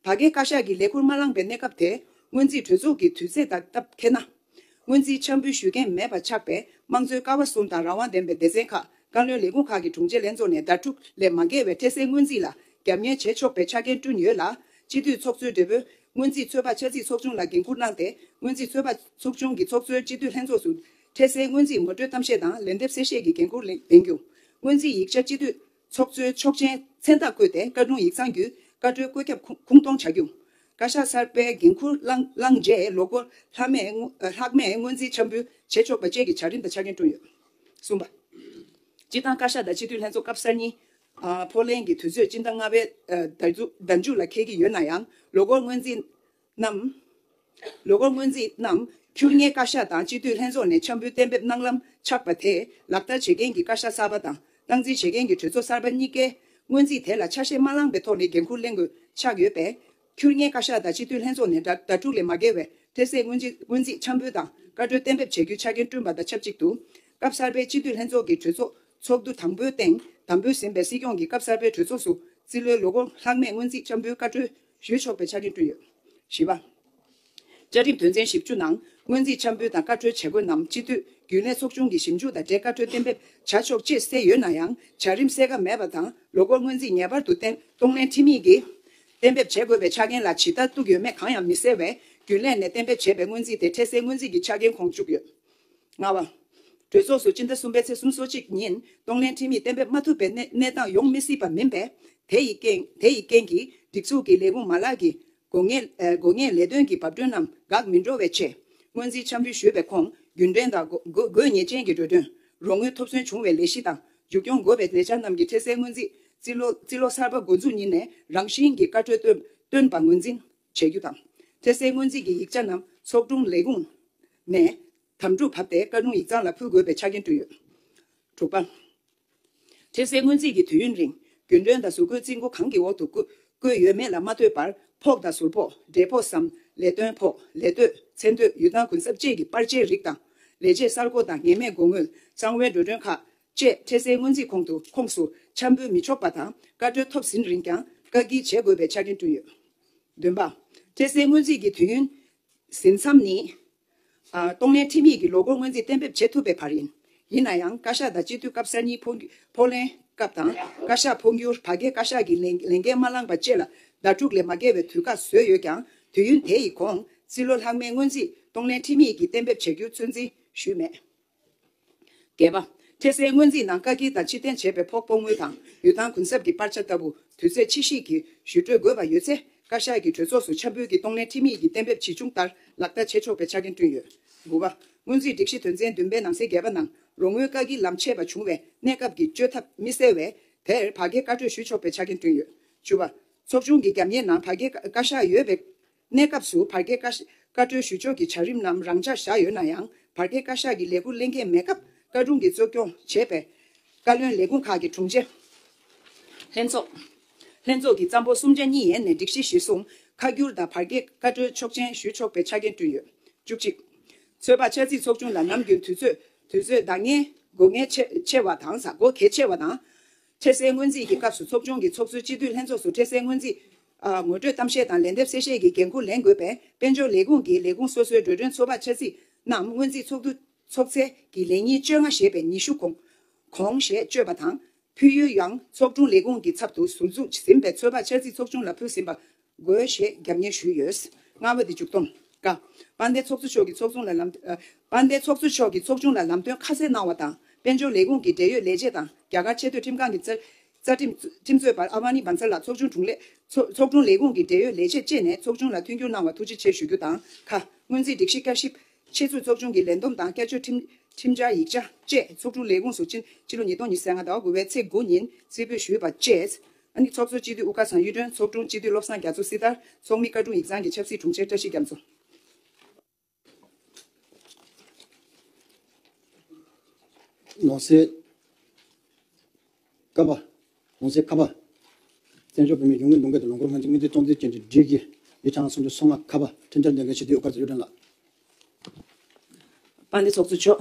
བརྒལ་བཀའ་ཤག་གིས་ལས་ཁུར་མ་བླངས་པའི་གནས་སྐབས་དེ། སྔོན་རྩིས་གྲོས་ཚོགས་ཀྱི་དུས་ཚོད་དང་སྟབས་འཁེལ་ན། སྔོན་རྩིས་འཆར་འབུལ་ཞུ་མཁན་མེད་པ་ཆགས་པས། དམངས་གཙོའི་ཀ་བ་གསུམ་དང་རང་དབང་ལྡན་པའི་སྡེ་ཚན་ཁག་བཀའ་བློན་ལས་ཁུངས་ཁག་གི་དྲུང་ཆེ་ལྷན་ཚོགས་ནས་ཟླ་དྲུག་ལས་མ་བརྒལ་བའི་འཕྲལ་སེལ་སྔོན་རྩིས་ལ་རྒྱབ་གཉེར་བྱེད་ཆོག་པའི་ཆ་རྐྱེན་བསྐྲུན་ཡོད་ལ། སྤྱི་འཐུས་ཚོགས་གཙོའི་སྦྲེལ་པོས་སྔོན་རྩིས་ཚོད་དཔག་འཆར་རྩིས་ཚོགས་ཆུང་ལ་འགན་འཁུར་གནང་སྟེ། སྔོན་རྩིས་ཚོད་དཔག་ཚོགས་ཆུང་གི་ཚོགས་གཙོས་སྤྱི་འཐུས་ལྷན་ཚོགས་སུ་འཕྲལ་སེལ་སྔོན་རྩིས་ངོ་སྤྲོད་གཏམ་བཤད་དང་ལན་འདེབས་གསལ་བཤད་ཀྱི་འགན་འཁུར་ལེན་ལེན་རྒྱུ། སྔོན་རྩིས་ཡིག་ཆ་སྤྱི་འཐུས་ཚོགས་གཙོའི་ཆོག་མཆན་མཚན་རྟགས་བཀོད་དེ་བཀའ་དྲུང་ཡིག་ཚང་བརྒྱུད་བཀའ་འཁྲོལ་བཀོད་ཁྱབ་ཁུངས་ཁུངས་གཏོང་བྱ་རྒྱུ། བཀའ་ཤག་གསར་པའི་འགན་འཁུར་བླངས་བླངས་རྗེས་ལོ་འཁོར་ལྷག་མེད་སྔོ་ལྷག་མེད་སྔོན་རྩིས་འཆར་འབུལ་བྱེད་ཆོག་པ་བཅས་ཀྱི་བྱ་རིམ་དང་ཆ་རྐྱེན་བསྐྲུན་ཡོད། གསུམ་པ། སྤྱི་བཏང་བཀའ་ཤག་དང་སྤྱི་འཐུས་ལྷན་ཚོགས་སྐབས་གསར་རྙིང་། ཨ། ཕོགས་ལེན་གྱི་དུས་ཚོད་སྤྱི་ཟླ་ལྔ་པའི་ཨ་ཟླ་མཇུག་ཟླ་མཇུག་ལ་འཁེལ་གྱི་ཡོད་ན་ཡང་། ལོ་འཁོར་སྔོན་རྩིས་རྣམས། ལོ་འཁོར་སྔོན་རྩིས་རྣམས་ཁྱུར་ཉེ་བཀའ་ཤག་དང་སྤྱི་འཐུས་ལྷན་ཚོགས་ནས་འཆར་འབུལ་གཏན་འབེབས་གནང་ལམ་ཆགས་པ་དེ་ལག་བསྟར་བྱེད་མཁན་གྱི་བཀའ་ཤག་གསར་པ་དང་སྟངས་འཛིན་བྱེད་མཁན་གྱི་གྲོས་ཚོགས་གསར་པ་གཉིས་ཀས་སྔོན་རྩིས་དེ་ལ་ཆ་ཤས་མ་བླངས་པའི་ཐོག་ནས་འགན་འཁུར་ལེན་དགོས་ཆགས་ཡོད་པས། ཁྱུར་ཉེ་བཀའ་ཤག་དང་སྤྱི་འཐུས་ལྷན་ཚོགས་ནས་ཟླ་ཟླ་དྲུག་ལས་མ་བརྒལ་བའི་འཕྲལ་སེལ་སྔོན་རྩིས་སྔོན་རྩིས་འཆར་འབུལ་དང་བཀའ་འཁྲོལ་གཏན་འབེབས་བྱེད་རྒྱུའི་ཆ་རྐྱེན་བསྐྲུན་པ་དང་ཆབས་ཅིག་ཏུ། སྐབས་གསར་པའི་སྤྱི་འཐུས་ལྷན་ཚོགས་ཀྱི་གྲོས་ཚོགས་ཚོགས་འདུ་དང་པོའི་སྟེང་དམ་འབུལ་ཟིན་པའི་སྲིད་སྐྱོང་གིས་སྐབས་གསར་པའི་གྲོས་ཚོགས་སུ་རྩིས་ལོའི་ལོ་འཁོར་ལྷག་མེད་སྔོན་རྩིས་འཆར་འབུལ་བཀའ་འཁྲོལ་ཞུ་ཆོག་པའི་ཆ་རྐྱེན་བསྐྲུན་ཡོད། བཞི་པ། བཅའ་ཁྲིམས་དོན་ཚན་བཞི་བཅུ་ནང་སྔོན་རྩིས་འཆར་འབུལ་དང་བཀའ་འཁྲོལ་བྱེད་དགོས་རྣམས་སྤྱི་འཐུས་རྒྱུན་ལས་ཚོགས་ཆུང་གི་ཞིབ་འཇུག་དང་འབྲེལ་བཀའ་འཁྲོལ་གཏན་འབེབས་བྱ་ཆོག་ཅེས་གསལ་ཡོད་ན་ཡང་། བྱ་རིམ་གསལ་ཁ་མེད་པ་དང་། ལོ་འཁོར་སྔོན་རྩིས་ངེས་པར་དུ་གཏན་གཏོང་ལེན་ཁྲིམས་ཡིག་གིས་གཏན་འབེབས་བྱེད་དགོས་པའི་ཆ་རྐྱེན་ལ་ཇི་ལྟར་གཏུགས་ཡོད་མེད་གང་ཡང་མི་གསལ་བས། རྒྱུན་ལས་ནས་གཏན་འབེབས་བྱས་པའི་སྔོན་རྩིས་དེ་འཕྲལ་སེལ་སྔོན་རྩིས་ཀྱི་ཆ་རྐྱེན་ཁོངས་བཅུག་ཡོད། ལྔ་པ། གྲོས་ཚོགས་སུ་སྤྱི་ཟླ་གསུམ་པའི་ཚེས་སུམ་ཅུ་སོ་གཅིག་ཉིན་གཏོང་ལེན་ཁྲིམས་ཡིག་གཏན་འབེབས་མ་ཐུབ་པའི་གནས་གནས་སྟངས་ཡོང་མི་སྲིད་པ་མིན་པས། དེ་ཡི་རྐྱེན་དེ་ཡི་རྐྱེན་གྱིས་སྒྲིག་འཛུགས་ཀྱི་ལས་ཁུངས་མ་ལག་གི་དགོས་ངེས་ཨ་དགོས་ངེས་ལས་དོན་གྱི་བབ་བསྟུན་རྣམས་འགག་མི་འགྲོ་བའི་ཆེད། སྔོན་རྩིས་འཆར་འབུལ་ཞུས་པའི་ཁོངས་རྒྱུན་གྲོན་དང་དགོས་དགོས་དགོས་ངེས་ཅན་གྱི་འགྲོ་གྲོན། རོགས་དངུལ་ཐོབ་ཟོན་བྱུང་བའི་ལས་གཞི་དང་མཇུག་སྐྱོང་དགོས་པའི་ལས་འཆར་རྣམས་ཀྱི་འཕྲལ་སེལ་སྔོན་རྩིས་རྩིས་ལོ་རྩིས་ལོ་གསར་པ་འགོ་འཛུགས་ཉིན་ནས་རང་བཞིན་གྱི་བཀའ་འཁྲོལ་བཏོན་བཏོན་པ་ངོས་འཛིན་བྱེད་རྒྱུ་དང་། འཕྲལ་སེལ་སྔོན་རྩིས་ཀྱི་ཡིག་ཆ་རྣམས་ཚོགས་དྲུང་ལས་ཁུངས་ནས་དམ་ཕྲུག་བབས་ཏེ་བཀའ་དྲུང་ཡིག་ཚང་ལ་ཕུལ་དགོས་པའི་ཆ་རྐྱེན་བསྐྲུན་ཡོད། དྲུག་པ། འཕྲལ་སེལ་སྔོན་རྩིས་ཀྱི་དུས་ཡུན་རིང་རྒྱུན་གྲོན་དང་གཟུགས་པོའི་རྩིས་འགོ་གང་གི་འོག་ཏུ་བཀོད་བཀོད་ཡོད་མེད་ལ་མ་ལྟོས་པར། ཕོགས་དང་ཟུར་ཕོགས། འབྲས་ཕོགས་སམ། ལས་དོན་ཕོགས། ལས་གཏོད། ཚེ་འདོད། ཡུལ་ཐང་གུན་གསབ་བཅས་ཀྱི་པར་ཆས་རིགས་དང་། ལས་བྱེད་གསར་བསྐོ་དང་ངེས་མེད་སྒོ་དངུལ། གསང་བའི་འགྲོ་གྲོན་ཁག་བཅས་འཕྲལ་སེལ་སྔོན་རྩིས་ཁོངས་དུ་ཁོངས་སུ་འཆར་འབུལ་མི་ཆོག་པ་དང་། བཀའ་འཁྲོལ་ཐོབ་ཟིན་རིང་ཀྱང་བཀག་སྐྱིལ་བྱེད་དགོས་པའི་ཆ་རྐྱེན་བསྐྲུན་ཡོད། བདུན་པ། འཕྲལ་སེལ་སྔོན་རྩིས་ཀྱི་དུས་ཡུན་ཟིན་མཚམས་ནི། ཨ། གཏོང་ལེན་ཁྲིམས་ཡིག་གི་ལོ་འཁོར་སྔོན་རྩིས་གཏན་འབེབས་བྱེད་ཐུབ་པའི་བར་ཡིན། ཡིན་ན་ཡང་བཀའ་ཤག་དང་སྤྱི་འཐུས་སྐབས་གསར་རྙིང་ཕོགས་ཕོགས་ལེན་སྐབས་དང་། བཀའ་ཤག་འཕོ་འགྱུར། བར་བརྒལ་བཀའ་ཤག་གི་ལས་ལས་འགན་མ་བླངས་པ་བཅས་ལ་ཟླ་དྲུག་ལས་མ་བརྒལ་བའི་དུས་བཀག་བཟོས་ཡོད་ཀྱང་། དུས་ཡུན་དེ་ཡི་གོང་རྩིས་ལོ་ལྷག་མའི་སྔོན་རྩིས་གཏོང་ལེན་ཁྲིམས་ཡིག་གིས་གཏན་འབེབས་བྱ་རྒྱུ་ཚོད་འཛིན་ཞུས་མེད། བརྒྱད་པ། འཕྲལ་སེལ་སྔོན་རྩིས་ནང་བཀག་སྐྱིལ་དང་ཕྱིར་འཐེན་བྱས་པའི་ཕོགས་སྤོ་དངུལ་དང་ཡུལ་ཐང་གུན་གསབ་ཀྱི་པར་ཆ་ལྟ་བུ་དུས་ཚོད་ཕྱིས་ཤིག་གི་ཞུ་སྤྲོད་དགོས་པ་ཡོད་ཚེ། བཀའ་ཤག་གི་གྲོས་ཚོགས་སུ་འཆར་འབུལ་གྱི་གཏོང་ལེན་ཁྲིམས་ཡིག་གི་གཏན་འབེབས་ཇི་བྱུང་ལྟར་ལག་བསྟར་བྱེད་ཆོག་པའི་ཆ་རྐྱེན་བསྐྲུན་ཡོད། དགུ་པ། སྔོན་རྩིས་སྒྲིག་གཞི་དོན་ཚན་བདུན་པའི་ནང་གསེས་བརྒྱད་པ་ནང་ལོ་ངོའི་བཀའ་འགྱུར་ལམ་ཆད་པ་བྱུང་བའི་གནས་སྐབས་ཀྱི་བཅོས་ཐབས་མི་གསལ་བས་དེར་བར་བརྒལ་བཀའ་གྲོས་ཞུ་ཆོག་པའི་ཆ་རྐྱེན་བསྐྲུན་ཡོད། བཅུ་པ། ཚོགས་ཆུང་གི་རྒྱབ་གཉེར་ནང་བར་བརྒལ་བཀའ་ཤག་ཡོད་པའི་གནས་སྐབས་སུ་བར་བརྒལ་བཀའ་ཤག་བཀའ་གྲོས་ཞུ་ཕྱོགས་ཀྱི་བྱ་རིམ་རྣམས་རང་འཇགས་བཞག་ཡོད་ན་ཡང་བར་བརྒལ་བཀའ་ཤག་གི་ལས་ཁུར་ལེན་མཁན་མེད་སྐབས་བཀའ་དྲུང་གིས་གཙོ་སྐྱོང་བྱས་པའི་བཀའ་བློན་ལས་ཁུངས་ཁག་གི་དྲུང་ཆེ། ལྷན་ཚོགས། ལྷན་ཚོགས་ཀྱི་རྩ་འབོར་གསུམ་ཆ་གཉིས་ཡན་ནས་སྒྲིག་གཞི་གཞིར་བཟུང་ཁ་བསྒྱུར་དང་བར་བརྒལ་བཀའ་འཁྲོལ་ཆོག་མཆན་ཞུ་ཆོག་པའི་ཆ་རྐྱེན་བསྐྲུན་ཡོད། བཅུ་གཅིག། ཚོད་དཔག་འཆར་རྩིས་ཚོགས་ཆུང་ལ་ནམ་རྒྱུན་དུས་ཚོད་དུས་ཚོད་འདང་ངེས་དགོས་ངེས་ཆེ་ཆེ་བ་དང་ཟ་སྒོ་གལ་ཆེ་བ་དང་། འཕྲལ་སེལ་སྔོན་རྩིས་ཀྱི་སྐབས་སུ་ཚོགས་ཆུང་གིས་ཚོགས་གཙོའི་སྤྱི་འཐུས་ལྷན་ཚོགས་སུ་འཕྲལ་སེལ་སྔོན་རྩིས་ཨ་ངོ་སྤྲོད་གཏམ་བཤད་དང་ལན་འདེབས་གསལ་བཤད་ཀྱི་འགན་འཁུར་ལེན་དགོས་པས་དཔལ་འབྱོར་ལས་ཁུངས་ཀྱི་ལས་ཁུངས་སོ་སོའི་འགྲོ་གྲོན་ཚོད་དཔག་འཆར་རྩིས་རྣམས་སྔོན་རྩིས་ཚོགས་འདུ་ཚོགས་ཚད་ཀྱི་ལས་ཉིན་བཅོ་ལྔ་ཞེས་པའི་ཉི་ཤུ་གོང་གོང་ཞེས་བཅོས་པ་དང་། ཕུལ་ཡུལ་ཡང་ཚོགས་དྲུང་ལས་ཁུངས་ཀྱི་ཚབ་ཏུ་ཟུར་འཛུགས་ཟིན་པའི་ཚོད་དཔག་འཆར་རྩིས་ཚོགས་ཆུང་ལ་ཕུལ་ཟིན་པ་དགོས་ཞེས་རྒྱབ་གཉེར་ཞུས་ཡོད། ལྔ་པ་དེ་མཇུག་སྡོམ། ཀ། དཔལ་ལྡན་ཚོགས་གཙོ་མཆོག་གིས་ཚོགས་ཆུང་ལ་ལམ། ཨ། དཔལ་ལྡན་ཚོགས་གཙོ་མཆོག་གིས་ཚོགས་ཆུང་ལ་ལམ་སྟོན་ཁ་གསལ་གནང་བ་དང་དཔལ་འབྱོར་ལས་ཁུངས་ཀྱི་འབྲེལ་ཡོད་ལས་བྱེད་དང་རྒྱ་གར་ཆེས་མཐོའི་ཁྲིམས་ཁང་གི་རྩ་རྩ་ཁྲིམས་ཁྲིམས་རྩོད་པ་ཨ་ཝ་ནི་བན་སལ་ལགས་ཚོགས་ཆུང་དྲུང་ལས་ཚོགས་ཚོགས་དྲུང་ལས་ཁུངས་ཀྱི་འབྲེལ་ཡོད་ལས་བྱེད་བཅས་ནས་ཚོགས་ཆུང་ལ་མཐུན་འགྱུར་གནང་བར་ཐུགས་རྗེ་ཆེ་ཞུ་རྒྱུ་དང་། ཁ། སྔོན་རྩིས་སྒྲིག་གཞི་བསྐྱར་ཞིབ་ཆེད་འཛུགས་ཚོགས་ཆུང་གི་ལས་བསྡོམས་དང་བསྐྱར་བཅོས་ཁྲིམས་ཁྲིམས་འཆར་ཡིག་ཆ་བཅས་ཚོགས་དྲུང་ལས་ཁུངས་སུ་ཕྱིན། ཕྱི་ལོ་ཉིས་སྟོང་ཉི་ཤུ་རྩ་ལྔ་ཟླ་བ་དགུ་པའི་ཚེས་དགུ་ཉིན་རྩིས་འབུལ་ཞུས་པ་བཅས། ཨ་ནི་ཚོགས་གཙོ་སྤྱི་འཐུས་དབུ་དཀར་ཚང་གཡུ་སྒྲོན། ཚོགས་དྲུང་སྤྱི་འཐུས་བློ་བཟང་རྒྱ་མཚོ་སྲི་ཐར། ཚོགས་མི་བཀའ་དྲུང་ཡིག་ཚང་གི་ཆབ་སྲིད་དྲུང་ཆེ་བཀྲ་ཤིས་རྒྱ་མཚོ། ནོར་སྲིད། ཀ་པ། གོང་གསལ་ཁ་པ། བཙན་བྱོལ་བོད་མིའི་ཡོང་སྒོའི་གཏོང་སྒོ་དང་ལོ་འཁོར་སྔོན་རྩིས་སྔོན་རྩིས་གཏོང་རྩིས་ཅན་གྱི་སྒྲིག་གཞི་ཡིག་ཆ་ཨང་སུམ་ཅུ་སོ་ལྔ་ཁ་པ་ཁྲིམས་འཆར་ལས་འགན་ཞུ་དུས་དབུ་དཀར་ཚང་གཡུ་སྒྲོན་ལགས། དཔལ་ལྡན་ཚོགས་གཙོ་མཆོག་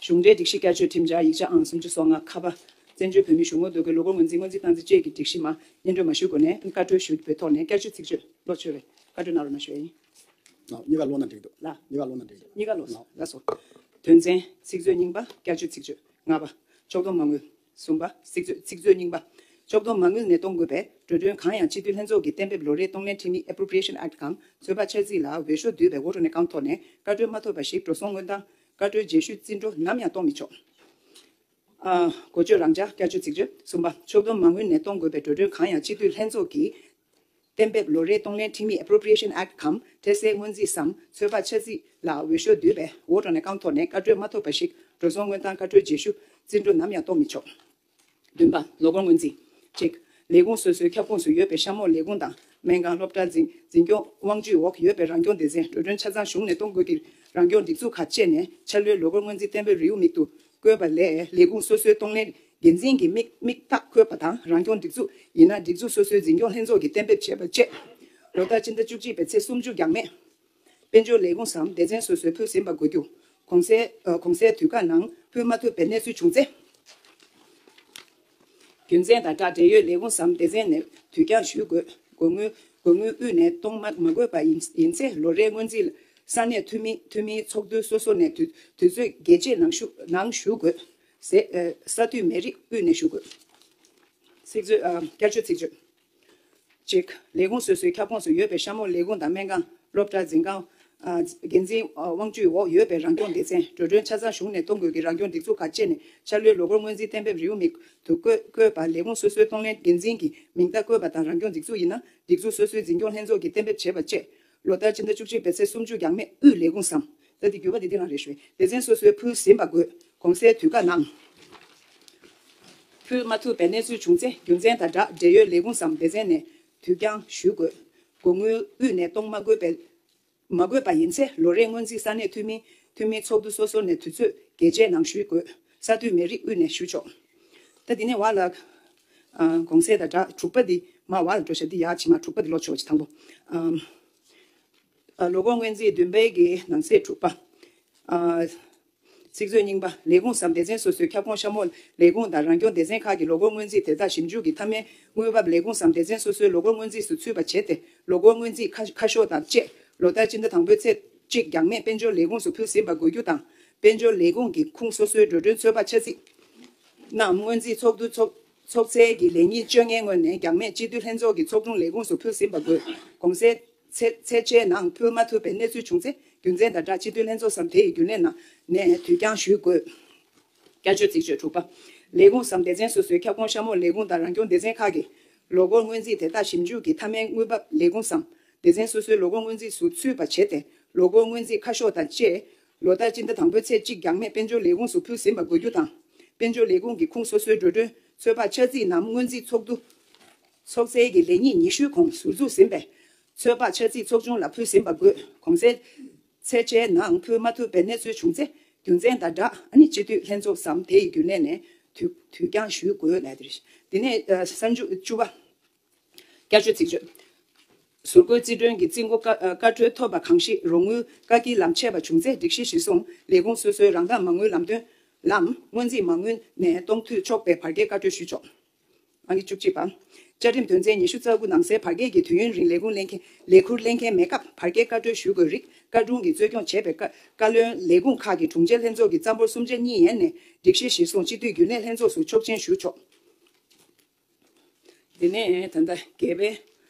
གཞུང་འབྲེལ་སྒྲིག་གཞི་བསྐྱར་བཅོས་ཁྲིམས་འཆར་ཡིག་ཆ་ཨང་སུམ་ཅུ་སོ་ལྔ་ཁ་པ། བཙན་བྱོལ་བོད་མིའི་གཞུང་གི་གཏོང་སྒོའི་ལོ་འཁོར་སྔོན་རྩིས་སྔོན་རྩིས་གཏང་རྩིས་བཅས་ཀྱི་སྒྲིག་གཞི་མ་སྙན་སྒྲོན་མ་ཞུ་དགོས་ནས་བཀའ་འཁྲོལ་ཞུས་པའི་ཐོག་ནས་བསྐྱར་བཅོས་ཚིག་བརྗོད་ལོ་མཆོད་པའི་བཀའ་འཁྲོལ་གནང་རོགས་གནང་ཞུ་ཡ་ཡིན། ལགས། གཉིས་ཀ་ཀློག་ན་འགྲིག་འདུག་ལགས། གཉིས་ཀ་ཀློག་ན་འགྲིག་འདུག་གཉིས་ཀ་ཀློག་སོང་། ལགས་སོ། དོན་ཚན་ཚིག་མཛོད་རྙིང་པ་བསྐྱར་བཅོས་ཚིག་བརྗོད་ལྔ་པ། ཕྱོགས་བསྡོམས་མ་དངུལ། གསུམ་པ། ཚིག་མཛོད་ཚིག་མཛོད་རྙིང་པ། ཕྱོགས་བསྡོམས་མ་དངུལ་ནས་གཏོང་དགོས་པའི་འགྲོ་གྲོན་གང་ཡང་སྤྱི་འཐུས་ལྷན་ཚོགས་ཀྱི་གཏན་འབེབས་ལོ་རེའི་གཏོང་ལེན་ཁྲིམས་ཡིག་Appropriation Act གམ་ཚོད་དཔག་འཆར་རྩིས་ལ་འོས་ཤོག་བསྡུས་པའི་འོས་སྤྲོ་གནས་སྐབས་ཐོག་ནས་བཀའ་འཁྲོལ་མ་ཐོབ་པ་ཞིག་འགྲོ་སོང་དངུལ་ཐང་བཀའ་འཁྲོལ་རྗེས་ཤུལ་རྩིས་འགྲོ་ནམ་ཡང་གཏོང་མི་ཆོག་ཨ། འགོ་བརྗོད་རང་འཇགས། བསྐྱར་བཅོས་ཚིག་བརྗོད། གསུམ་པ། ཕྱོགས་བསྡོམས་མ་དངུལ་ནས་གཏོང་དགོས་པའི་འགྲོ་གྲོན་གང་ཡང་སྤྱི་འཐུས་ལྷན་ཚོགས་ཀྱི་གཏན་འབེབས་ལོ་རེའི་གཏོང་ལེན་ཁྲིམས་ཡིག་Appropriation Act གམ་འཕྲལ་སེལ་སྔོན་རྩིས་སམ་ཚོད་དཔག་འཆར་རྩིས་ལ་འོས་ཤོག་བསྡུས་པའི་འོས་སྤྲོ་གནས་སྐབས་ཐོག་ནས་བཀའ་འཁྲོལ་མ་ཐོབ་པ་ཞིག་འགྲོ་སོང་དངུལ་ཐང་བཀའ་འཁྲོལ་རྗེས་ཤུལ་རྩིས་འགྲོ་ནམ་ཡང་གཏོང་མི་ཆོག་བདུན་པ། ལོ་འཁོར་སྔོན་རྩིས། གཅིག། ལས་ཁུངས་སོ་སོའི་ཁྱབ་ཁོངས་སུ་ཡོད་པའི་གཤམ་འོག་ལས་ཁུངས་དང་སྨན་ཁང་། སློབ་གྲྭ། འཛིན་འཛིན་སྐྱོང་དབང་ཆའི་འོག་ཡོད་པའི་རང་སྐྱོང་སྡེ་ཚན། འགྲོ་གྲོན་ཆ་ཚང་གཞུང་ནས་གཏོང་དགོས་ཀྱི་རང་སྐྱོང་སྒྲིག་འཛུགས་ཁག་བཅས་ནས་འཆར་ལོའི་ལོ་འཁོར་སྔོན་རྩིས་གཏན་འབེབས་རེའུ་མིག་ཏུ་བཀོད་པ་ལས་ལས་ཁུངས་སོ་སོའི་གཏོང་ལེན་འགན་འཛིན་གྱི་དམིགས་དམིགས་རྟགས་བཀོད་པ་དང་རང་སྐྱོང་སྒྲིག་འཛུགས་ཡིན་ན་སྒྲིག་འཛུགས་སོ་སོའི་འཛིན་སྐྱོང་ལྷན་ཚོགས་ཀྱིས་གཏན་འབེབས་བྱས་པ་བཅས། ལོ་ལྟར་སྤྱི་ཟླ་བཅུ་གཅིག་པའི་ཚེས་སུམ་ཅུ་འགྱངས་མེད། དཔལ་འབྱོར་ལས་ཁུངས་སམ་སྡེ་ཚན་སོ་སོས་ཕུལ་ཟིན་པ་དགོས་རྒྱུ། གོང་གསལ་ཨ། གོང་གསལ་དུས་བཀག་ནང་ཕུལ་མ་ཐུབ་པའི་གནས་ཚུལ་བྱུང་ཚེ། རྒྱུ་མཚན་དང་སྦྲགས་འབྲེལ་ཡོད་ལས་ཁུངས་སམ་སྡེ་ཚན་ནས་དུས་འགྱངས་ཞུ་དགོས། དགོས་དངུལ་དགོས་དངུལ་དབུས་ནས་གཏོང་མ་མ་དགོས་པ་ཡིན་ཡིན་ཚེ་ལོ་རེའི་སྔོན་རྩིས་ས་གནས་འཐུས་མི་འཐུས་མིའི་ཚོགས་འདུ་སོ་སོ་ནས་དུས་དུས་ཚོད་རྒྱས་བཅད་ནང་ཞུ་ནང་ཞུ་དགོས། ཟེ་ཨ། ས་འཐུས་མི་རིགས་དབུས་ནས་ཞུ་དགོས། ཚིག་མཛོད་ཨ། བསྐྱར་བཅོས་ཚིག་བརྗོད། གཅིག། ལས་ཁུངས་སོ་སོའི་ཁྱབ་ཁོངས་སུ་ཡོད་པའི་གཤམ་འོག་ལས་ཁུངས་དང་སྨན་ཁང་། སློབ་གྲྭ། འཛིན་ཁང་། ཨ། འགན་འཛིན་དབང་ཆའི་འོག་ཡོད་པའི་རང་སྐྱོང་སྡེ་ཚན། འགྲོ་གྲོན་ཆ་ཚང་གཞུང་ནས་གཏོང་དགོས་ཀྱི་རང་སྐྱོང་སྒྲིག་འཛུགས་ཁག་བཅས་ནས་འཆར་ལོའི་ལོ་འཁོར་སྔོན་རྩིས་གཏན་འབེབས་རེའུ་མིག་ཏུ་བཀོད་བཀོད་པ། ལས་ཁུངས་སོ་སོའི་གཏོང་ལེན་འགན་འཛིན་གྱི་མིང་རྟགས་བཀོད་པ་དང་རང་སྐྱོང་སྒྲིག་འཛུགས་ཡིན་ན་སྒྲིག་འཛུགས་སོ་སོའི་འཛིན་སྐྱོང་ལྷན་ཚོགས་ཀྱིས་གཏན་འབེབས་བྱས་པ་བཅས། ལོ་ལྟར་སྤྱི་ཟླ་བཅུ་གཅིག་པའི་ཚེས་སུམ་ཅུ་འགྱངས་མེད་དབུས་ལས་ཁུངས་སམ། ད་དེ་འགྱུར་བ་དེ་འདི་རང་རེད་ཞུ། སྡེ་ཚན་སོ་སོས་ཕུལ་ཟིན་པ་དགོས། གོང་གསལ་དུས་བཀག་ནང་ཕུལ་མ་ཐུབ་པའི་གནས་ཚུལ་བྱུང་ཚེ་རྒྱུ་མཚན་དང་སྦྲགས་འབྲེལ་ཡོད་ལས་ཁུངས་སམ་སྡེ་ཚན་ནས་དུས་འགྱངས་ཞུ་དགོས། དགོས་དངུལ་དབུས་ནས་གཏོང་མ་དགོས་པའི་མ་དགོས་པ་ཡིན་ཚེ་ལོ་རེའི་སྔོན་རྩིས་ས་གནས་འཐུས་མི་འཐུས་མིའི་ཚོགས་འདུ་སོ་སོ་ནས་དུས་ཚོད་རྒྱས་བཅད་ནང་ཞུ་དགོས། ས་འཐུས་མི་རིགས་དབུས་ནས་ཞུ་ཆོག་ད་དེ་ནས་བ་ལ་ཨ། གོང་གསལ་དང་སྦྲགས་དྲུག་པ་འདི་མ་བ་ལ་འགྲོ་ཤག་འདི་ཡག་ཕྱི་མ་དྲུག་པ་འདི་ཀློག་ཆོག་ཅིག་དང་པོ། ཨ། ཨ། ལོ་འཁོར་སྔོན་རྩིས་བདུན་པའི་གི་ནང་གསེས་དྲུག་པ། ཨ། ཚིག་མཛོད་རྙིང་པ། ལས་ཁུངས་སམ་སྡེ་ཚན་སོ་སོའི་ཁྱབ་ཁོངས་གཤམ་འོག་ལས་ཁུངས་དང་རང་སྐྱོང་སྡེ་ཚན་ཁག་གི་ལོ་འཁོར་སྔོན་རྩིས་དེ་དག་ཞིབ་འཇུག་གི་མཐའ་མའི་དངུལ་འབབ་ལས་ཁུངས་སམ་སྡེ་ཚན་སོ་སོའི་ལོ་འཁོར་སྔོན་རྩིས་སུ་ཚུད་པ་བྱས་ཏེ་ལོ་འཁོར་སྔོན་རྩིས་ཁ་ཁ་ཤོག་དང་བཅས་ལོ་ལྟར་སྤྱི་ཟླ་དང་པོའི་ཚེས་གཅིག་འགྱངས་མེད་དཔལ་འབྱོར་ལས་ཁུངས་སུ་ཕུལ་ཟིན་པ་དགོས་རྒྱུ་དང་། དཔལ་འབྱོར་ལས་ཁུངས་ཀྱི་ཁུངས་སོ་སོའི་འགྲོ་གྲོན་ཚོད་དཔག་འཆར་རྩིས་རྣམས་སྔོན་རྩིས་ཚོགས་འདུ་ཚོགས་ཚོགས་ཚད་ཀྱི་ལས་ཉིན་བཅོ་ལྔའི་སྔོན་ནས་འགྱངས་མེད་སྤྱི་འཐུས་ལྷན་ཚོགས་ཀྱི་ཚོགས་དྲུང་ལས་ཁུངས་སུ་ཕུལ་ཟིན་པ་དགོས། གོང་གསལ་ཚད་ཚད་འཆའི་ནང་ཕུལ་མ་ཐུབ་པའི་གནས་ཚུལ་བྱུང་ཚེ་རྒྱུ་མཚན་དང་སྦྲགས་སྤྱི་འཐུས་ལྷན་ཚོགས་སམ་དེ་ཡི་རྒྱུན་ལས་ནང་ནས་དུས་འགྱངས་ཞུ་དགོས། བསྐྱར་བཅོས་ཚིག་བརྗོད་དྲུག་པ། ལས་ཁུངས་སམ་སྡེ་ཚན་སོ་སོའི་ཁྱབ་ཁོངས་གཤམ་འོག་ལས་ཁུངས་དང་རང་སྐྱོང་སྡེ་ཚན་ཁག་གི་ ལོ་འཁོར་སྔོན་རྩིས་དེ་དག་ཞིབ་འཇུག་གི་མཐའ་མའི་དངུལ་འབབ་ལས་ཁུངས་སམ། སྡེ་ཚན་སོ་སོའི་ལོ་འཁོར་སྔོན་རྩིས་སུ་ཚུད་པ་བྱས་ཏེ། ལོ་འཁོར་སྔོན་རྩིས་ཁ་ཕྱོགས་དང་བཅས། ལོ་ལྟར་སྤྱི་ཟླ་དང་པོའི་ཚེས་གཅིག་འགྱངས་མེད་དཔལ་འབྱོར་ལས་ཁུངས་སུ་ཕུལ་ཟིན་པ་དགོས་རྒྱུ་དང་། དཔལ་འབྱོར་ལས་ཁུངས་ཀྱི་ཁུངས་སོ་སོའི་འགྲོ་གྲོན་ཚོད་དཔག་ཆ་རྩིས་ནམ་སྔོན་རྩིས་ཚོགས་འདུ་ཚོགས་གསལ་གྱི་ལས་ཉིན་ཉི་ཤུའི་གོང་ཟུར་འཛུགས་ཟིན་པའི་ཚོད་དཔག་ཆ་རྩིས་ཚོགས་ཆུང་ལ་ཕུལ་ཟིན་པ་དགོས། གོང་གསལ་ཚད་འཇལ་ནང་ཕུལ་མ་ཐུབ་པའི་གནས་ཚུལ་བྱུང་ཚེ། རྒྱུ་མཚན་དང་སྦྲགས་ཨ་ནི་སྤྱི་འཐུས་ལྷན་ཚོགས་སམ་དེ་ཡི་རྒྱུན་ལས་ནས་དུས་དུས་འགྱངས་ཞུ་དགོས་ལབ་དེ་རེད། དེ་ནས་ཨ་གསར་འཇུག་བཅུ་པ། བསྐྱར་བཅོས་ཚིག་བརྗོད། ཟུར་བཀོད་རྩིས་སྒྲོན་གྱི་རྩིས་འགོ་བཀའ་ཨ་བཀའ་འཁྲོལ་ཐོབ་པ་གང་ཞིག་རོགས་དངུལ་བཀག་སྐྱིལ་ལམ་ཆད་པ་བྱུང་ཚེ། སྒྲིག་གཞི་གཞིར་བཟུང་ལས་ཁུངས་སོ་སོའི་རང་བདག་མ་དངུལ་ལམ་སྟོན་ལམ་སྔོན་རྩིས་མ་དངུལ་ནས་གཏོང་འཐུས་ཆོག་པའི་བར་བརྒལ་བཀའ་འཁྲོལ་ཞུས་ཆོག་ཨང་ཀི་བཅུ་གཅིག་པ། བཅའ་ཁྲིམས་དོན་ཚན་ཉི་ཤུ་རྩ་དགུ་ནང་གསལ་བར་བརྒལ་གྱི་དུས་ཡུན་རིང་ལས་ཁུངས་ལེན་མཁན་ལས་ཁུར་ལེན་མཁན་མེད་སྐབས་བར་བརྒལ་བཀའ་འཁྲོལ་ཞུ་དགོས་རིགས་བཀའ་དྲུང་གིས་གཙོ་སྐྱོང་བྱས་པའི་བཀའ་བཀའ་བློན་ལས་ཁུངས་ཁག་གི་དྲུང་ཆེ་ལྷན་ཚོགས་ཀྱི་རྩ་འབོར་གསུམ་ཆ་གཉིས་ཡན་ནས་སྒྲིག་གཞི་གཞིར་བཟུང་སྤྱི་འཐུས་རྒྱུན་ལས་ལྷན་ཚོགས་སུ་ཆོག་མཆན་ཞུ་ཆོག་དེ་ནས་ད་ལྟ་བརྒྱད་པའི་